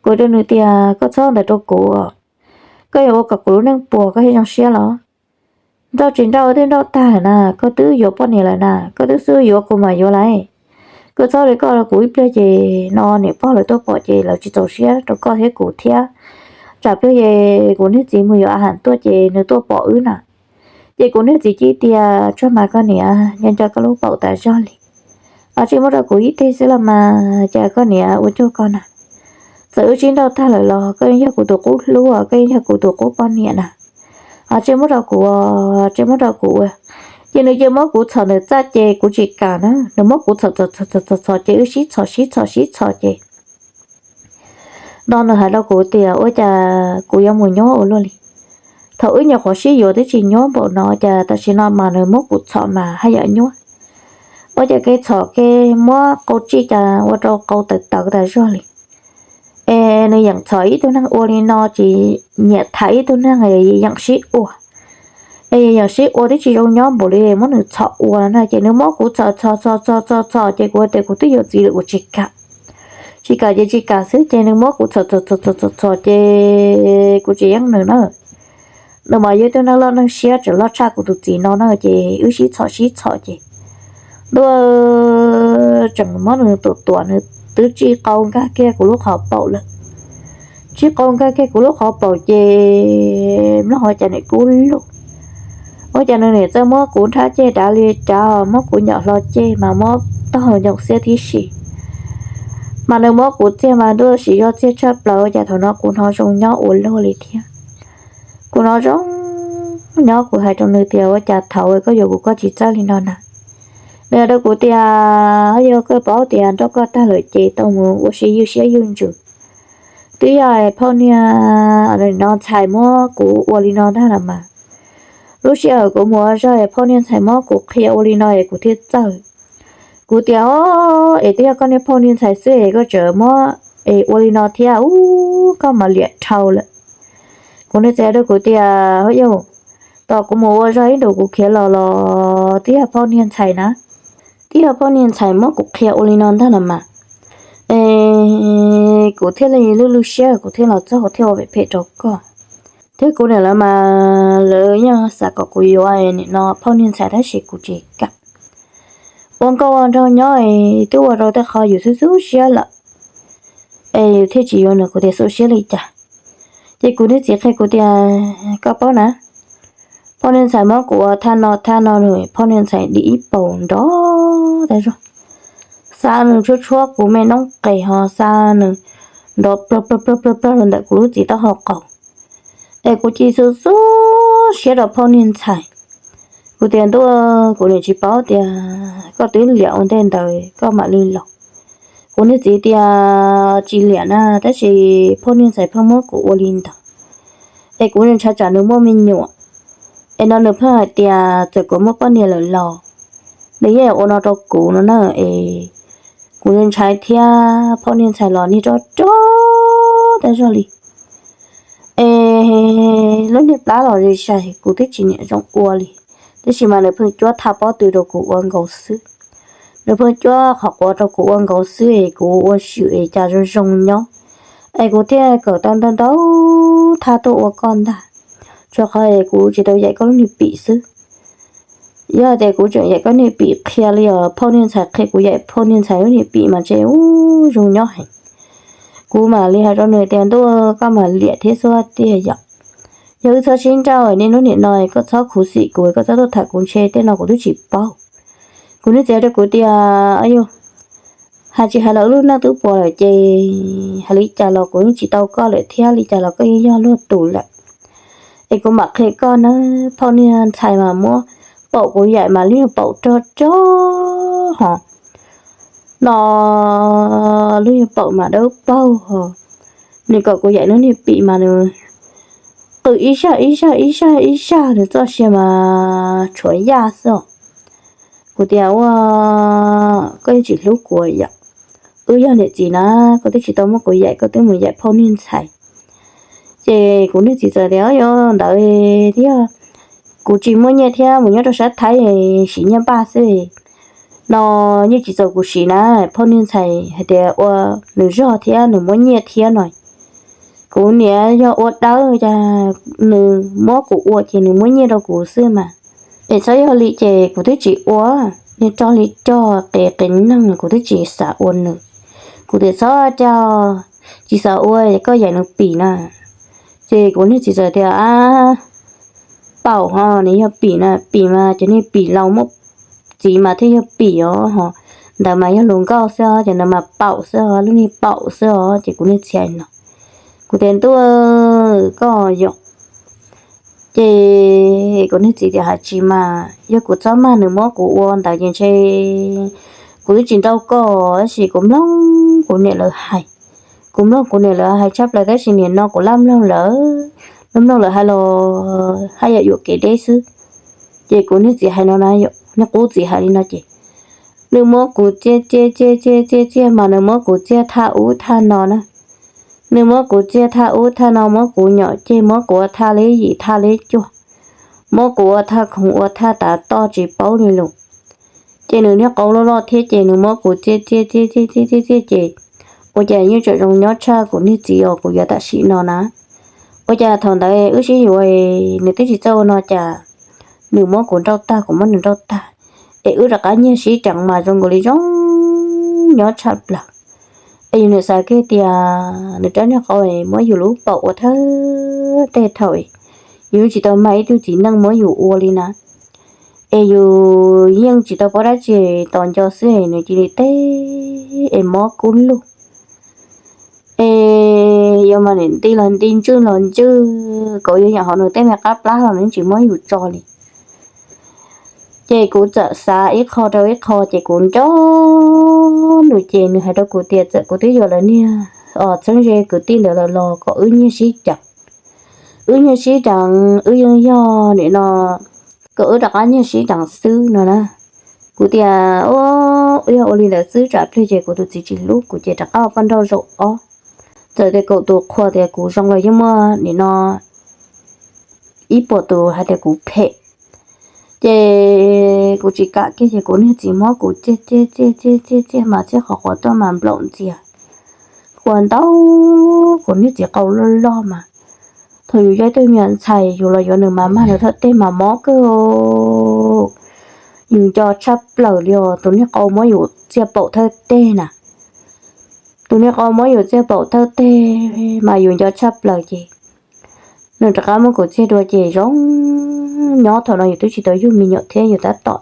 Kuv rau nws tias, Koj txhob ntawd rau kuv, koj yuav ua kom kuv lub neej puas koj thiaj zoo siab los? Nrauj tsis nrauj twb nrauj tag lawm na, koj twb yuav poj niam lawm na, koj twb xub yuav kuv mam yuav lawm. Koj txhob li koj, kuv ib pliag ces no niam pog lawv tuaj pom ces lawv tsis txaus siab rau koj thiab kuv thiab. Tsam pliag ces kuv niag txiv mus yuav a has tuaj ces nws tuaj pom wb na. Ces kuv niag txiv cia li tias, Tsog mas koj niam, nco nco koj lub paum tas zog li. Tsis muab rau kuv ib teg xwb los mas, cas koj niam ua cuag koj na. Txawm wb sib nrauj tag lawm los koj yeej yog kuv tus qub hlub, koj yeej yog kuv tus qub poj niam na. Tsis muab rau kuv, tsis muab rau kuv. Ces nws cia muab kuv txhom ntawm txaj ces kuv tsis kam na, nws muab kuv txhom txhom txhom txhom ces wb sib txhom sib txhom sib txhom ces no nws hais rau kuv tias, Ua cas kuv yuav mus nyuab ua luaj li? Thaum wb nyuam qhuav sib yuav twb tsis nyuab npaum no, cas tam sim no mas nws muab kuv txhom mas haj yam nyuab. Ua cas kev txhom kev muab qau tsij cas ua rau qau tawv tawv tas zog li. Es nws yeem txhom ib tug neeg ua li no ces nyiam tham ib tug neeg, yeem sib ua. Es yeem sib ua twb tsis zoo nyob npaum li muab nws txhom ua na, ces nws muab kuv txhom txhom txhom txhom txhom ces kuv tias kuv twb yuav txiv lawm kuv tsis kam. Tsis kam ces tsis kam xwb, ces nws muab kuv txhom txhom txhom txhom txhom ces kuv tsis yeej nws na. Nws mas yog ib tug neeg loj neeg siab tseem loj tshaj kuv tus txiv no na, ces wb sib txhom sib txhom ces ntuj, tseem muab nws tuam tuam, nws twb tsij qau nkag kiag kuv lub qhov paum lawm. Tsij qau nkag kiag kuv lub qhov paum ces mloog ua cas nim kub lug. Ua cas nws nim txawj muab kuv nrhab ceg dav li dav, muab kuv nyom hlo ceg mas muab tog nyoos xiab tib si. Mas nws muab kuv txiag mas ntuj, siv zog txiag tshaj plaws, ua cas thaum no kuv hnov zoo nyob ua luaj li thiab. Kuv hnov zoo nyob, kuv hais rau nws tias, Ua cas thaum koj yuav kuv koj tsis txawj li no na? Nws hais rau kuv tias, Yog koj paub tias nrauj koj tag lawm ces tau mus ua si ywj siab ywj ntsws. Twb yog phauj niag no ntxhais muab kuv ua li no ntag los mas. Lub sij hawm kuv mus ua zog es phauj niag ntxhais muab kuv qhia ua li no es kuv thiaj txawj. Kuv tias, Os, es twb yog koj niag phauj niag ntxhais xwb es koj tseem muab es ua li no thiab, ub, koj mas liam dhau lawm. Kuv niag txiv hais rau kuv tias, Yog, tos kuv mus ua zog ib ntus kuv khiav los los twb yog phauj niag ntxhais na, twb yog phauj niag ntxhais muab kuv qhia ua li no ntag los mas. Es kuv thiaj li lwj lwj siab, kuv thiaj los txog kuv thiaj ua phem phem rau koj. Thiab kuv niam lawv mas lawv yeej xav kom kuv yuav nim no phauj niag ntxhais tab sis kuv tsis kam. Ua nkauj ua nraug nyob es twb ua rau tej qho yus xub xub siab lawm, es yus thiaj tsis yuav nws, kuv tias xub siab li cas. Ces kuv niag txiv qhia kuv tias, Koj paub na, phauj niag ntxhais muab kuv ua thaj no thaj no nws, phauj niag ntxhais dim ib paus nrov tas zog, xa nws tshuab tshuab kuv me noob qes ho xa nws nrov plawg plawg plawg plawg plawg rau ntawm kuv lub txiv taub hau qaum. Es kuv cia xub xub siab rau phauj niag ntxhais. Kuv tias, Ntuj, kuv niam tsis paub tias koj twb liam ua ntej ntawd koj mam li los. Kuv niag txiv tias, Tsis liam na, tab sis phauj niag ntxhais pheej muab kuv ua li ntawd, es kuv ntshai tsam nws muaj me nyuam. Es no nws pheej hais tias txawm kuv muaj poj niam lawm los nws yeej ua no rau kuv no na. Es kuv ntshai thiab, phauj niag ntxhais los niag rog rog tas zog li. Es lub niag plab los zis zais kuv twb tsis niam zoo ua li, tab sis mas nws pheej cuab thaj pob tw rau kuv ua nkaus xwb. Nws pheej cuab qhov quav rau kuv ua nkaus xwb es kuv ua swm es cas zoo zoo nyob. Es kuv thiaj kawm tau ntau ntau thaj tuaj ua koj ntag, rau qhov es kuv tsis tau yaim koj lub niag pim xwb. Yog tias kuv tseem yaim koj niag pim qhia li os, phauj niag ntxhais qhia kuv yaim phauj niag ntxhais lub niag pim mas ntshe ub zoo nyob heev. Kuv mam li hais rau nws tias, Ntuj, koj mam liam thiab xwb tiag yom. Yog wb txhob sib nrauj, niaj hnub nim no koj txhob khuv xim kuv, koj txhob tuaj tham kuv ntshe tej no kuv twb tsis paub. Kuv niag txiv hais rau kuv tias, Yog hais tsis hais los wb lub neej twb puas lawm ces hais li cas los kuv yeej tsis tau koj lawm thiab, li cas los koj yeej yog luag tus lawm. Es kuv mam qhia koj na, phauj niag ntxhais mas muab paum kuv yaim mas lub niag paum rog rog ho, no lub niag paum mas dawb paug ho. Nws kom kuv yaim lub niag pim mas nws qw ib zaj ib zaj ib zaj ib zaj, nws txoj sia mas tshuav yaj xwb. Kuv tias, Ua, koj yeej tsis hlub kuv yom? Wb yog niam txiv na, koj twb tsis tau muab kuv yaim, koj twb mus yaim phauj niag ntxhais. Ces kuv niag txiv txawm tias, Yog ntawd thiab, kuv tsis muaj nyiaj thiab, mus nyob rau sab Thaib siv nyiaj npaj xwb no, yeej tsis txaus kuv siv na. Phauj niag ntxhais hais tias ua nws zog thiab nws muab nyiaj thiab no. Kuv niam yog ua dawb cas nws muab kuv ua ces nws muab nyiaj rau kuv xwb mas. Es txhob yog li ces kuv twb tsis ua, niag rog li rog qis qis neeg kuv twb tsis xav ua nws. Kuv tias, Txhob rau, tsis xav ua, koj yaim nws pim na. Ces kuv niag txiv txawm tias, Ab, paum ho nws yog pim na, pim mas ces niag pim laus muaj txiv mas thiaj yog pim os ho. Ntawd mas yog lus nkauj xwb os, ces ntawd mas paum xwb os, lub niag paum xwb os. Ces kuv niag txiv hais no, kuv tias, Ntuj, koj yom. Ces kuv niag txiv tias, Hais tsis mas, yog kuv txhob maj nws muab kuv ua ntawd ces ntshe kuv twb tsis nrauj koj, tab sis kuv mloog kuv niam lawv hais. Kuv mloog kuv niam lawv hais tshaj plaws, tab sis nim no kuv laj mloog lawv, laj mloog lawv hais los haj yam yuam kev deb xwb. Ces kuv niag txiv hais no na, niag qub txiv hais li no ces, nws muab kuv txiag txiag txiag txiag txiag txiag mas nws muab kuv txiag thaj ub thaj no na. Nws muab kuv txiag thaj ub thaj no, muab kuv nyom ceg, muab kuv ua thaj li yim thaj li cuaj, muab kuv ua thaj khoov ua thaj tav toj tsis paub li lus. Ces nws niag qau loj loj thiab ces nws muab kuv txiag txiag txiag txiag txiag txiag txiag ces ua cas yeej tseem zoo nyob tshaj kuv niag txiv os kuv yuav tam sim no na. Ua cas thaum ntawd wb sib yuav nws twb tsis txawj ua no cas nws muab kuv nrauj tag kuv muab nws nrauj tag, es wb rov qab nyiag sib deev mas zoo nkaus li zoo nyob tshaj plaws. Es yus niam xav kiag tias nws rab niag qau muab yus lub paum ua thawj tej thaum, yus tsis tau mag ib tug txiv neej muab yus ua li na. Es yus yeej tsis tau paub dab tsi, tos nco xwb nws cia li teb es mob kub lug. Es yuav mas nti los nti, ntswj los ntswj, kauv yuav yam hauv nws tej me qab plab los nws tsis muab yus tso li. Ces kuv txawm xav ib qho rau ib qho ces kuv nco nws ces nws hais rau kuv tias txawm kuv twb yuav lawv niag os txheeb ze kwv tij lawv lawm los kom wb nyiag sib deev, wb nyiag sib deev, wb yeej yog nim no kom wb rov qab nyiag sib deev xwb no na. Kuv tias, Ua, yog ua li ntawd xwb tsam pliag ces kuv tus txiv tsis hlub kuv ces rov qab ua poj nrauj zaum ob. Txawm tias kaum tus qhuas tias kuv zoo los yeej muaj nim no ib puas tus hais tias kuv phem. Ces kuv tsis kam kiag ces kuv niag txiv muab kuv txiag txiag txiag txiag txiag mas txiag qhov quav tuaj mas nplaum ntxias. Ua ntau, kuv niag txiv qau loj loj mas, thaum yus yog ib tug me nyuam ntxhais yus los yuav nws mas mag nws thawj teg mas mob kawg. Yus nco tshaj plaws li os, tus niag qau muab yus txiag paum thawj teg na. Tus niag qau muab yus txiag paum thawj teg mas yus nco tshaj plaws ces nws rov qab muab kuv txiag dua ces zoo nyob. Thaum no yus twb tsis tau yug me nyuam thiab yus tab tom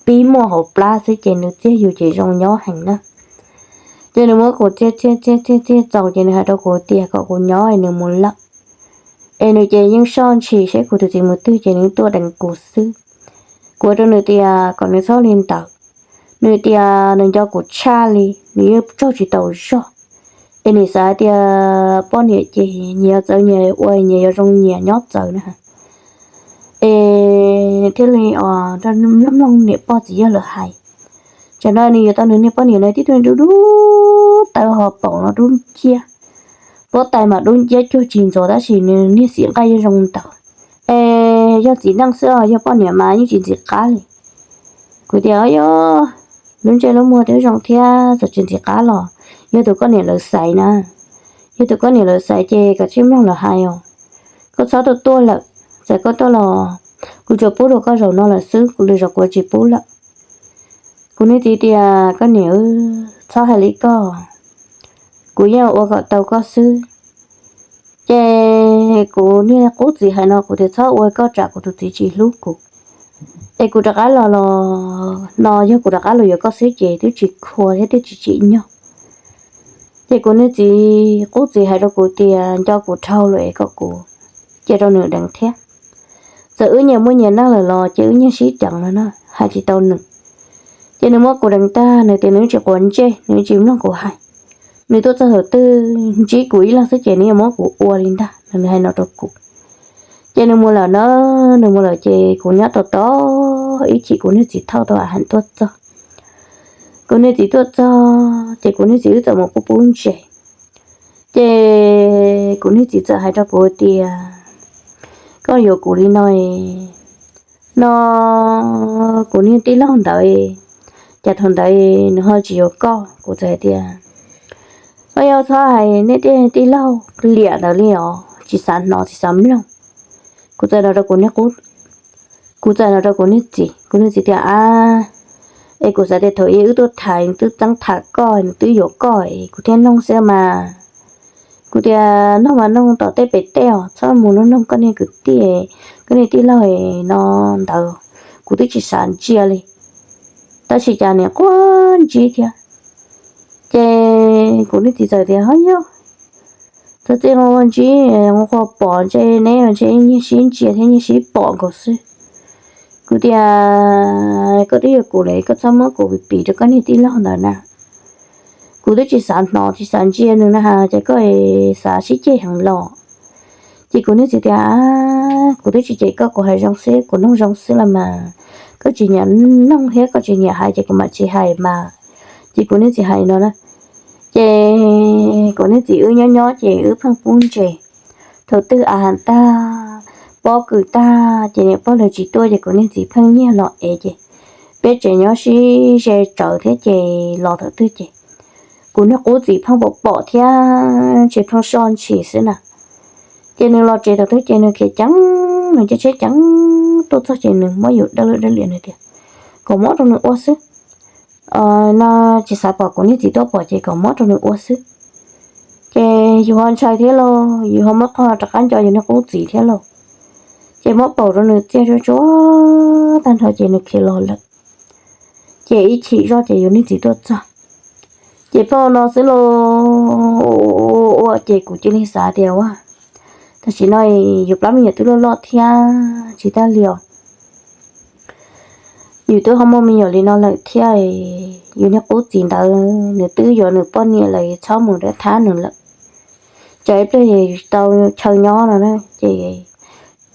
pib muaj hauv plab xwb ces nws txiag yus ces zoo nyob heev na. Ces nws muab kuv txiag txiag txiag txiag txiag txaus ces nws hais rau kuv tias kom kuv nyob es nws mus lawm. Es nws ces yeej soj ntshis seb kuv tus txiv mus twg ces nws tuaj deev kuv xwb. Kuv hais rau nws tias kom nws txhob li ntawd. Nws tias nws nco kuv tshaj li, nws yeej tsaug tsis tau zog. Es nws xav tias poj niam ces nyias yuav txawv nyias ua nyias yuav zoo nyias nyob txawv na. Es thiaj li os, mloog mloog niam pog txiv yawg lawv hais, tsam no nws yuav tau nws niag poj niam no tib tug dub dub taw ho paum no dub nciab, pob tais mas dub nciab cuag tsis ntxuav tab sis nws niag xim nqaij yeej zoo ntawd. Es yog txiv neej xwb os, yog poj niam mas yeej tsis ntxim qab li. Kuv tias, Yog, lub ntsej lub muag twb zoo thiab txawm tsis ntxim qab los yog tus koj niam lawv xaiv na. Yog tus koj niam lawv xaiv ces koj tsij mloog lawv hais os. Koj txhob tuaj tuaj lawm, txawm koj tuaj los kuv tsuas pub rau koj zaum no lawm xwb, kuv lwm zaus kuv tsis pub lawm. Kuv niag txiv tias, Koj niam, txhob hais li koj, kuv yeej ua kom tau koj xwb. Ces kuv niag qub txiv hais no kuv tias, Txhob ua koj tsam kuv tus txiv tsis hlub kuv. Es kuv rov qab los los no yog kuv rov qab los yuav koj xwb ces twb tsis khuam thiab twb tsis tsim nyog. Ces kuv niag txiv qub txiv hais rau kuv tias nco kuv dhau lawm es kom kuv cia rau nws deev thiab. Txawm wb nyias muaj nyias neej lawm los ces wb nyias sib deev no na, hais tsis tau nws. Ces nws muab kuv deev tag, nws tias nws tsis quav ntsej, nws tsis mloog kuv hais. Nws tuaj txog thaum twg ntsib kuv ib leeg xwb ces nws yuav muab kuv ua li ntag no, nws hais no rau kuv. Ces nws mus lawm na, nws mus lawm ces kuv nyob tos tos ib chim kuv niag txiv thauj tau a has tuaj txog. Kuv niag txiv tuaj txog ces kuv niag txiv wb txawm mus pub pub ntses. Ces kuv niag txiv txawm hais rau kuv tias, koj yuav kuv li no no, kuv niag tij laug ntawd, cas thaum ntawd nws ho tsis yuav koj? Kuv txawm hais tias, koj yuav txhob hais nej tej tij laug liam ntawd li os, tsis xav hnov tsis xav mloog. Kuv txawm no rau kuv niag qub, kuv txawm no rau kuv niag txiv, kuv niag txiv tias, a, es kuv xav tias thaum ub wb tuaj tham nws twb txeeb tham koj, nws twb yuav koj es kuv thiaj noog xwb mas. Kuv tias, noog mas noog tom tej pem tej os, txhob mus noog noog koj niag kwv tij, koj niag tij laug no ntawd, kuv twb tsis xav ntsia li. Tab sis cas nws quaj ntsib thiab. Ces kuv niag txiv txawm tias, ho yog, txog txij ua ntsib, ua qhuas pom ntshe neb ntshe nyiag sib ntsia thiab nyiag sib pom nkaus xwb. Kuv tias, koj twb yuav kuv lawm, koj txhob muab kuv piv rau koj niag tij laug ntawd na. Kuv twb tsis xav hnov tsis xav ntsia nws na, ces koj xav sib ceg heev los. Ces kuv niag txiv tias, kuv twb tsis cem koj, kuv hais zoo xwb, kuv noog zoo xwb los mas. Koj tsis nyiam noog thiab koj tsis nyiam hais ces kuv mam tsis hais mas. Ces kuv niag txiv hais no na. Ces kuv niag txiv wb nyob nyob ces wb pheej pub ntses. Thaum twg a has tag, pob kws tag ces niam pog lawv tsis tuaj ces kuv niag txiv pheej nyiag los ev ces peb tsev nyob sib ze tsawv thiab ces los thaum twg ces kuv niag qub txiv pheej pom pom thiab ntshe pheej soj ntshis xwb na. Ces nws los tsev thaum twg ces nws khiav ceev, nws caij tsheb ceev tuaj txog ces nws muab yus dawb lwj dawb liam, nws tias kom muab rau nws ua xwb. No tsis xav pom kuv niag txiv tuaj pom ces kom muab rau nws ua xwb. Ces yus ho ntshai thiab lauj, yus ho muab qhov rov qab nco yus niag qub txiv thiab lauj. Ces muab paum rau nws txiaj tsuag tsuag tag nrho ces nws khiav los lawm. Ces ib chim zoj ces yus niag txiv tuaj txog. Ces pheej no xwb lauj, ua ces kuv cia li xav tias ua, tam sim no yus plab me nyuam twb loj loj thiab tsis tag li os. Yus twb ho muaj me nyuam li no lawm thiab, yus niag qub txiv ntawd nws twb yuav nws poj niam lawm, txhob mus dab thab nws lawm. Tsam ib pliag tau chaw nyob no na ces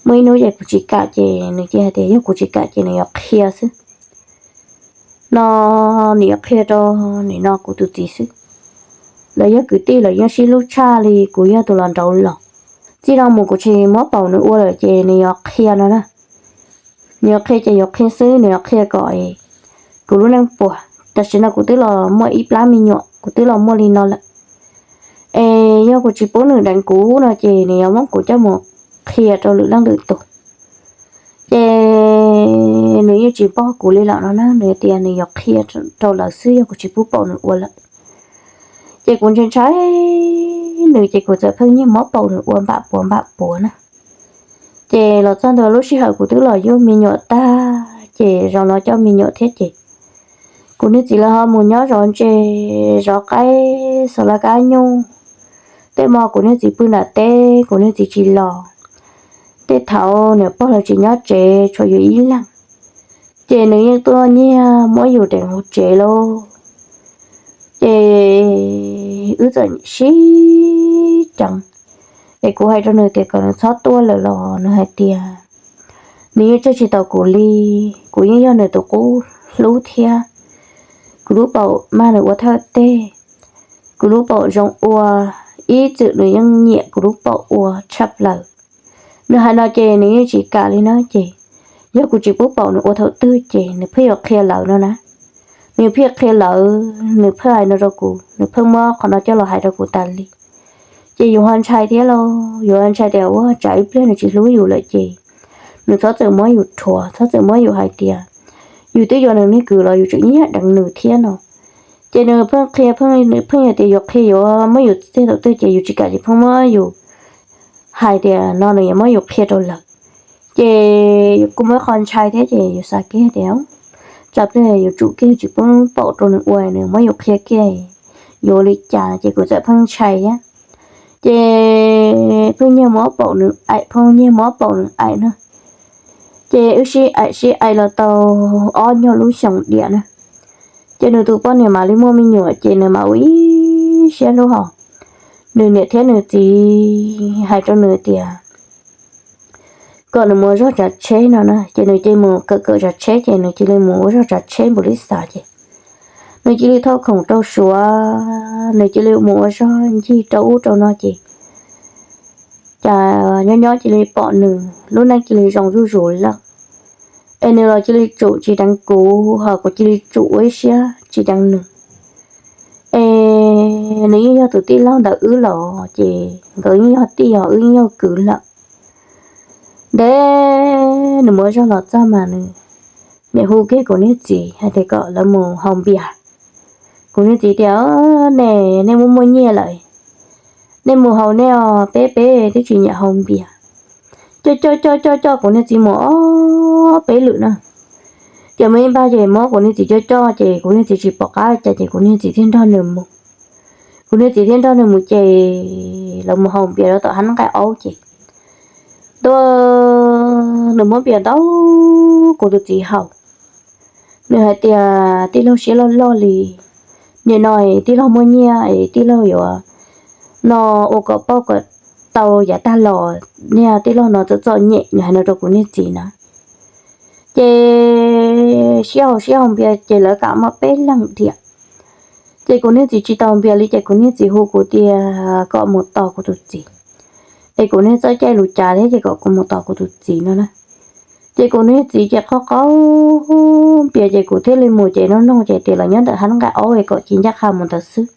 muaj ib hnub ces kuv tsis kam ces nws cia hais tias yog kuv tsis kam ces nws yuav qhia xwb. No nws yuav qhia rau nim no kuv tus txiv xwb. Lawv yog kwv tij lawv yeej sib hlub tshaj li, kuv yog tus los nraud los. Txij no mus kuv tsis muab paum nws ua lawm ces nws yuav qhia no na. Nws yuav qhia ces yuav qhia xwb, nws yuav qhia kom kuv lub neej puas. Tam sim no kuv twb los muaj ib plab me nyuam, kuv twb los muaj li no lawm. Es yog kuv tsis pub nws deev kuv no ces nws yuav muab kuv coj mus qhia rau lwm leej lwm tus. Ces nws yeej tsis npog kuv li lawm no na, nws tias nws yuav qhia rau lawv xwb yog kuv tsis pub paum nws ua lawm. Ces kuv ntshai ntshai nws ces kuv txawm pheej nyiag muab paum nws ua npam puav npam puav na. Ces los txog ntua lub sij hawm kuv twb los yug me nyuam tag ces zaum no coj me nyuam thiab ces kuv niag txiv lawv ho mus nyob zov ntses, zov qaib, xav laj kab nyuj. Tej hmo kuv niag txiv pw nram teb, kuv niag txiv tsis los. Tej thaum niam pog lawv tsis nyob tsev, tshuav yus ib leeg, ces nws yeej tuaj nyiag muab yus deev hauv tsev lauj. Ces wb txawm sib ceev, es kuv hais rau nws tias kom nws txhob tuaj lawm los nws hais tias nws yeej tsawg tsis tau kuv li, kuv yeej yog nws tus qub hlub thiab. Kuv lub paum mas nws ua thawj teg, kuv lub paum zoo ua, ib txwm nws yeej nyiam kuv lub paum ua tshaj plaws. Nws hais no ces nws yeej tsis kam li na ces, yog kuv tsis pub paum nws ua thaum twg ces nws pheej yuav qhia lawv no na. Nws pheej qhia lawv, nws pheej hais no rau kuv, nws pheej muab qhov no coj los hais rau kuv tas li. Ces yus ho ntshai thiab lauj, yus ho ntshai tias ua tsam ib pliag nws tsis hlub yus lawm ces nws txhob txawm muab yus rhuav, txhob txawm muab yus hais tias yus twb yuav nws niag kwv los yus tseem nyiag deev nws thiab no. Ces nws pheej qhia, pheej, nws pheej hais tias yuav qhia yuav muab yus txog thaum twg ces yus tsis kam ces pheej muab yus hais tias no nws yuav muab yus qhia rau lawv. Ces kuv muaj ib qho ntshai thiab ces yus xav kiag tias tsam pliag yus tsum kiag tsis pub paum rau nws ua, nws muab yus qhia kiag yuav li cas ces kuv txawm pheej ntshai thiab. Ces pheej nyiag muab paum nws aim, pheej nyiag muab paum nws aim na. Ces wb sib aim sib aim los tau ob nyuag lub xyoos diam na, ces nws tus poj niam mam li muaj me nyuam ces nws mam ua ib siab hlub hos. Nws niam thiab nws txiv hais rau nws tias kom nws mus ua zog tsav tsheb no na. Ces nws cia li mus kawm kawm tsav tsheb ces nws cia li mus ua zog tsav tsheb npaum li xav ces nws cia li thauj khoom rau suav, nws cia li mus ua zog ncig rau ub rau no ces cas nyob nyob cia li pom nws lub neej cia li zoo zuj zus lawm. Es nws los cia li tsum tsis deev kuv, ho kuv cia li tsum ua ib siab tsis deev nws. Es nws yeej yog tus tij laug ntawm wb los ces nkawd yeej yog tij os, wb yeej yog kwv lawm. Ntev nws mus ua zog los txog mas nws niam hu kiag kuv niag txiv hais tias kom lawv mus haus npias. Kuv niag txiv tias, Ne, nej muaj muaj nyiaj lawm, nej mus haus nej os, peb peb twb tsis nyiam haus npias. Coj coj coj coj coj kuv niag txiv mus ob peb lwm na. Ces muaj ib npag ces muab kuv niag txiv coj coj ces kuv niag txiv tsis pom qab cas ces kuv niag txiv thiaj nrog nws mus. Kuv niag txiv thiaj nrog nws mus ces lawv mus haus npias rau tom hab nqaij aub ces nws muab npias ntau kuv tus txiv haus. Nws hais tias, Tij laug siab loj loj li, nim no tij laug muaj nyiaj es tij laug yuav no ua kom pauj kom tau yav tag los, niag tij laug no txom txom nyem. Nws hais no rau kuv niag txiv na. Ces sib haus sib haus npias ces lawv kam muaj peb leeg diam. Ces kuv niag txiv tsis tau npias li ces kuv niag txiv hu kuv tias kom mus tos kuv tus txiv, es kuv niag txoj caij lus cav thiab ces kom kuv mus tos kuv tus txiv no na. Ces kuv niag txiv ces qaug qaug npias ces kuv thiaj li mus ces nug nug ces tias lawv nyob ntawm hab nqaij aub es kom cia ncaj qha mus ntawd xwb.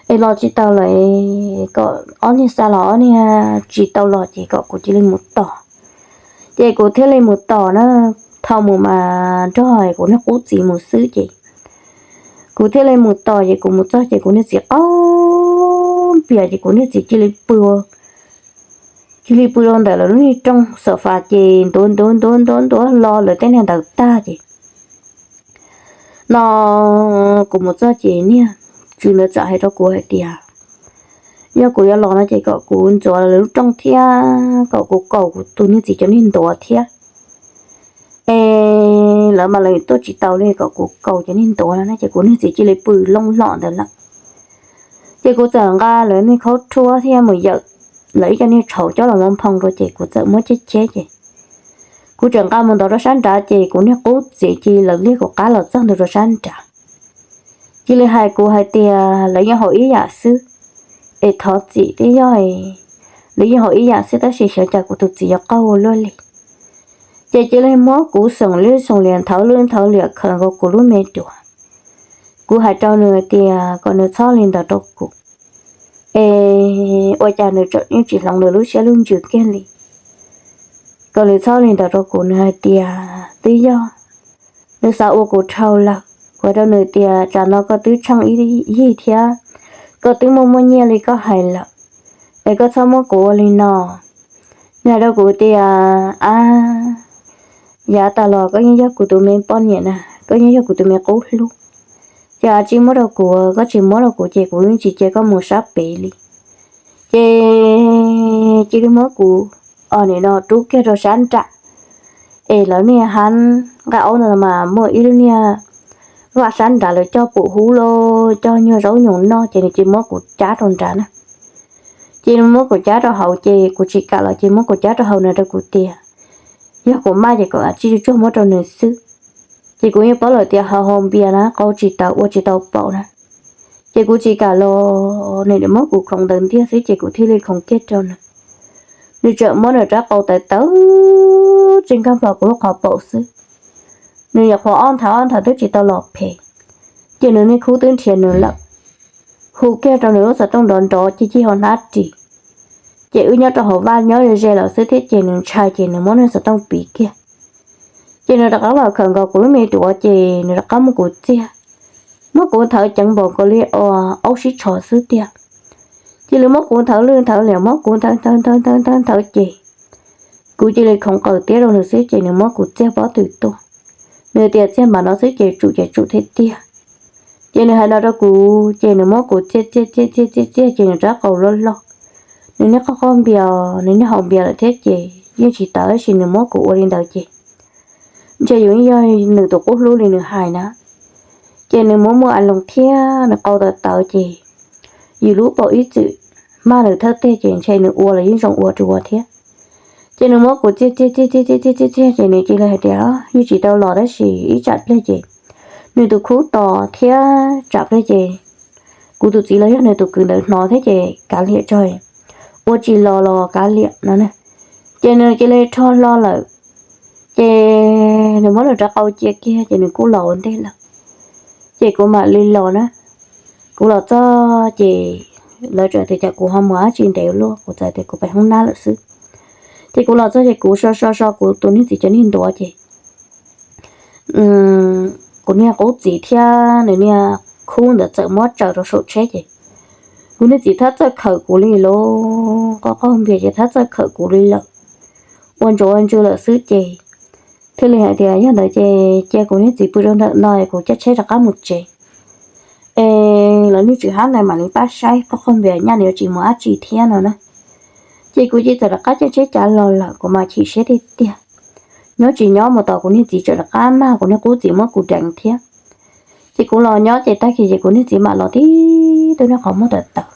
Es los tsis tau lawm, kom ob niag xa los ob niag tsis tau los ces kom kuv cia li mus tos. Ces kuv thiaj li mus tos na. Thaum mus mas nrog kuv niag qub txiv mus xwb ces kuv thiaj li mus tos ces kuv mus txog ces kuv niag txiv qaug npias ces kuv niag txiv cia li pw cia li pw rau ntawm lawv lub niag rooj xav fas ces ntuav ntuav ntuav ntuav ntuav lo lawv tej niag ntawd tag ces no kuv mus txog ces niag tswv ntawd txawm hais rau kuv hais tias yog kuv yuav los no ces kom kuv ntxuav lawv lub rooj thiab kom kuv kaus kuv tus niag txiv cov niag ntuav thiab. Es lawv mas lawv tuaj tsis tau li, kom kuv kaus cov niag ntuav no ces kuv niag txiv cia li pw looj lom ntawd lawm. Ces kuv txawm nqa lawv niag khaub rhuab thiab mus yawm lawv ib co niag tshauv coj los muab nphoo rau ces kuv txawm muab cheb cheb ces kuv tseem nqa mus ntov rau sab nrad ces kuv niag qub txiv cia li lawv liag kuv qab los txog ntua rau sab nrad. Cia li hais kuv hais tias lawv yeej haus ib yam xwb es thov txim twb yog lawv yeej haus ib yam xwb tab sis xyov cas kuv tus txiv yuav qaug ua luaj li. Ces cia li muab kuv xoom lwj xoom liam nthawv lwj nthawv liam khawm nkaus kuv lub me duav. Kuv hais rau nws tias kom nws txhob li ntawd rau kuv, es ua cas nws tseem yeej tsis hloov nws lub siab lub ntsws kiag li. Kom nws txhob li ntawd rau kuv, nws hais tias twb yog nws xav ua kuv dhau lawm. Kuv hais rau nws tias tsam no koj twb tsheej ib yig thiab, koj twb muaj muaj nyiaj li koj hais lawm, es koj txhob muab kuv ua li no. Nws hais rau kuv tias a, yav tas los koj yeej yog kuv tus me poj niam na, koj yeej yog kuv tus me qub hlub, ces tsis muab rau kuv, koj tsis muab rau kuv ces kuv yeej tsis cia koj mus sab pem li. Ces cia li muab kuv, o, nim no rub kiag rau sab nram, es lawv niag hab nqaij aub ntawd mas muaj ib lub niag vaj sab nrad lawv cog pum hub los cog nyuag zaub nyuag noj ces nws cia li muab kuv cab rau nrad na. Ces nws muab kuv cab rau hauv ces kuv tsis kam los ces muab kuv cab rau hauv, nws rau kuv tias yog kuv maj ces kom tsij tsuag tsuag muab rau nws xwb. Ces kuv yeej paub lawm tias haus haus npias na qau tsis tawv ua tsis tau paum na. Ces kuv tsis kam los, nws muab kuv khoov ntawd ntiag xwb ces kuv thiaj li khoov kiag rau nws. Nws tseem muab nws rab qau tawv tawv tsis nkag nplos kuv lub qhov paum xwb. Nws nyuam qhuav ob nthav ob nthav twb tsis tau los phem, ces nws niag khub twb nrhiav nws lawm. Hu kiag rau nws lub xov tooj nrov nrov ci ci hauv hnab ris. Ces wb nyob rau hauv vaj nyob ze ze lawm xwb thiab ces nws ntshai ces nws muab nws xov tooj piv kiag. Ces nws rov qab los khawm nkaus kuv lub me duav ces nws rov qab muab kuv txiag, muab kuv nthawv ceev npaum nkaus li ua aub sib tsho xwb tiag. Cia li muab kuv nthawv lwj nthawv liam, muab kuv nthawv nthawv nthawv nthawv nthawv nthawv ces kuv cia li khoov qaws tiab rau nws xwb ces nws muab kuv txiag pob tw tuaj. Nws tias txiag npaum no xwb ces tsum ces tsum thiab tiag. Ces nws hais no rau kuv ces nws muab kuv txiag txiag txiag txiag txiag txiag ces nws rab qau loj loj. Nws niag qoj qoj npias, nws niag haus npias lawm thiab ces yeej tsis tawv tab sis nws muab kuv ua li ntawd ces ntshe yus yog nws tus qub hlub li nws hais na. Ces nws muab muaj a loos thiab nws qau tawv tawv ces yus lub paum ib txwm maj nws thawj teg ces ntshe nws ua los yeej zoo ua rua thiab. Ces nws muab kuv txiag txiag txiag txiag txiag txiag txiag ces nws cia li hais tias yeej tsis tau los tab sis ib tsam pliag ces nws tus khub tos thiab tsam pliag ces kuv tus txiv los yog nws tus kwv ntawd hnov thiab ces kav liam tso, ua tsis los los kav liam no na. Ces nws cia li rho hlo lawm, ces nws muab nws rab qau cia kiag ces nws kuj los ua ntej lawm. Ces kuv mam li los na, kuv los txog ces lawv txawm tias cas kuv ho mus dab tsi ntev luaj, kuv txawm tias kuv pem hoob nab lawm xwb. Ces kuv los txog ces kuv so so so kuv tus niag txiv cov niag ntuav ces kuv niag qub txiv thiab nws niag khub ntawd txawm muab tsaws rau saum tsheb ces kuv niag txiv thab txawj khawm kuv li lauj, qoj qoj npias ces thab txawj khawm kuv li lawm, ua ntsuav ua ntsws lawm xwb ces thiaj li hais tias yog ntawd ces cia kuv niag txiv pw rau ntawm no es kuv caij tsheb rov qab mus tsev. Es lawv niag tswv hab ntawd mam li pab saib qoj qoj npias nyaj nws yuav tsis mus dab tsi thiab no na. Ces kuv cia txawm rov qab caij tsheb cav los lawm, kuv mas chim siab tiag tiag. Nyob tsis nyob mus tos kuv niag txiv txawm rov qab mag kuv niag qub txiv muab kuv deev thiab. Ces kuv los nyob ces tag kis ces kuv niag txiv mam los tib tug niag qhov muag tawv tawv.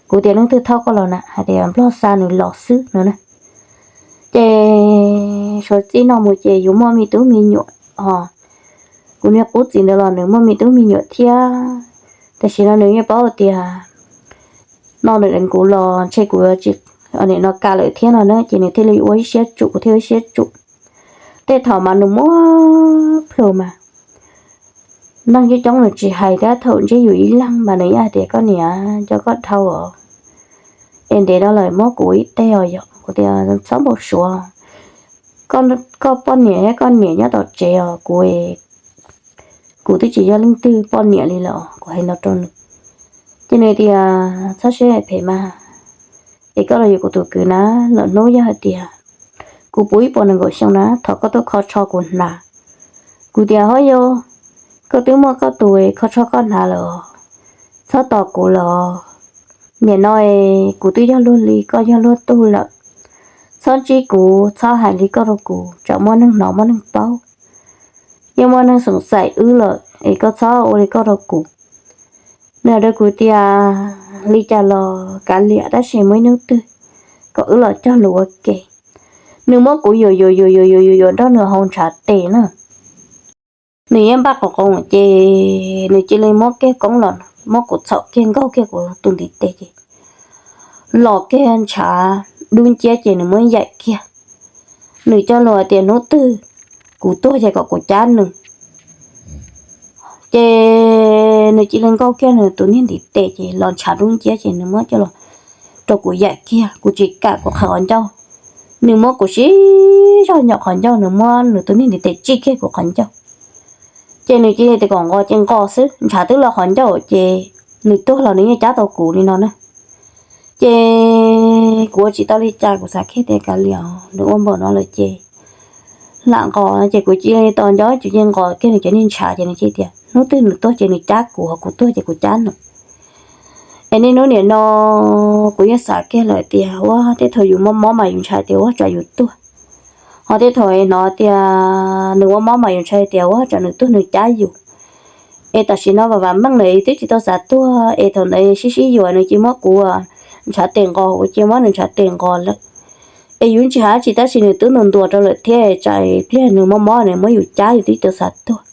Kuv tias leej twg thauj koj los na, hais tias Nplog xa nws los xwb no na. Ces suav txij no mus ces yus muaj me tub me nyuam os, kuv niag qub txiv ntawd los nws muaj me tub me nyuam thiab. Tam sim no nws yeej paub tias no nws deev kuv los ntshe kuv yuav tsis nim no ka lawm thiab no na, ces nws thiaj li ua ib siab tsum kuv thiaj ua ib siab tsum. Tej thaum mas nws muaj plhu mas neeg coob coob nws tsis hais thiab, thaum ntsib yus ib leeg mas nws yeej hais tias koj niam cov koj dhau os, es ntev no lawm muab kuv ib teg os yom. Kuv tias txhob npau suav, koj poj niam thiab koj niam nyob tom tsev os, kuv kuv twb tsis yog leej twg poj niam li lawm, kuv hais no rau nws. Ces nws tias txhob siab phem mas, es koj los yuav kuv tus kwv na, lwm hnub yog hais tias kuv puv ib puas nees nkaum xyoo na thov koj tuaj kho tsho kuv hnav. Kuv tias ho yog koj twb muaj koj tus kho tsho koj hnav lawm, txhob tos kuv lawm. Nim no kuv twb yog luag li koj yog luag tug lawm, txhob ntsib kuv, txhob hais li koj rau kuv, tsam muaj neeg hnov muaj neeg paub, yeej muaj neeg xoom xaim wb lawm es koj txhob ua li koj rau kuv. Nws hais rau kuv tias li cas los kav liam tab sis muaj ib hnub twg kom wb los cog lus ua ke. Nws muab kuv yuam yuam yuam yuam yuam yuam yuam nrog nws haus ntshav tes na. Nws yeej npaj qos qoos ces nws cia li muab kiag koob los muab kuv txhaum kiag nkaug kiag kuv tus ntiv tes ces los kiag ntshav dub nciab ces nws muab yaim kiag. Nws cog lus hais tias hnub twg kuv tuag ces kom kuv cab nws. Ces nws cia li nkaug kiag nws tus niag ntiv tes ces los ntshav dub nciab ces nws muab coj los rau kuv yaim kiag, kuv tsis kam kuv qhwv qhov ncauj. Nws muab kuv sib zog nyom qhov ncauj, nws muab nws tus niag ntiv tes tsij kiag kuv qhov ncauj. Ces nws cia li tias kom nqos ces nqos xwb, ntshav twb los qhov ncauj ces nws tuag los nws yeej cab tau kuv li no na. Ces kuv ua tsis tau li cas, kuv xav kiag tias kav liam, nws ua npaum no lawm ces lam nqos. Ces kuv cia li tos nco ces cia li nqos kiag nws cov niag ntshav ces nws cia li tias hnub twg nws tuag ces nws cab kuv, kuv tuag ces kuv cab nws. Es niaj hnub nim no kuv yeej xav kiag lawm tias ua tej thaum yus mob mob mas yus ntshai tias ua tsam yus tuag. Ho tej thaum hnov tias nws ua mob mas yus ntshai tias ua tsam nws tuag nws cab yus. Es tam sim no vam vam meej lawm twb tsis tau xav tuag, es thaum ntawd sib sib yuam nws cia muab kuv ntshav tes nqos, kuv cia muab nws ntshav tes nqos lawm. Es yus tsis hais dab tsi tab sis nws twb ntuas ntuas rau lawm thiab, tsam pliag nws mob mob nws muab yus cab yus twb tsis tau xav tuag.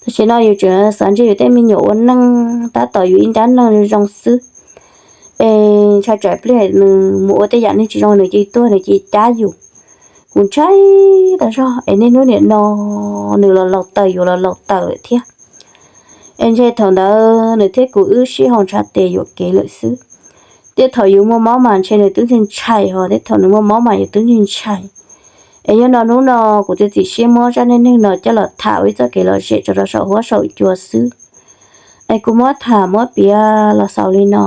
Tam sim no yus tseem xav ntsib yus tej me nyuam ua neej tab tom yus ib nrab neej zoo xwb. Es ntshai tsam pliag nws mus ua tej yam neeg tsis zoo nws cia tuag nws cia cab yus. Kuv ntshai tau zog es niaj hnub nim no nws los laus taws yus los laus taws lawm thiab. Es ntshe thaum ntawd nws thiab kuv wb sib haus ntshav tes yuam kev lawm xwb. Tej thaum yus muaj mob mas ntshe nws twb ntshai ntshai ho tej thaum nws muaj mob mas yus twb ntshai ntshai. Es yog no hnub no kuv txiav txim siab muab zaj neej neeg no coj los tham ua ib txoj kev lom zem tso rau saum huab saum cua xwb. Es kuv muab tham muab piav los xaus li no.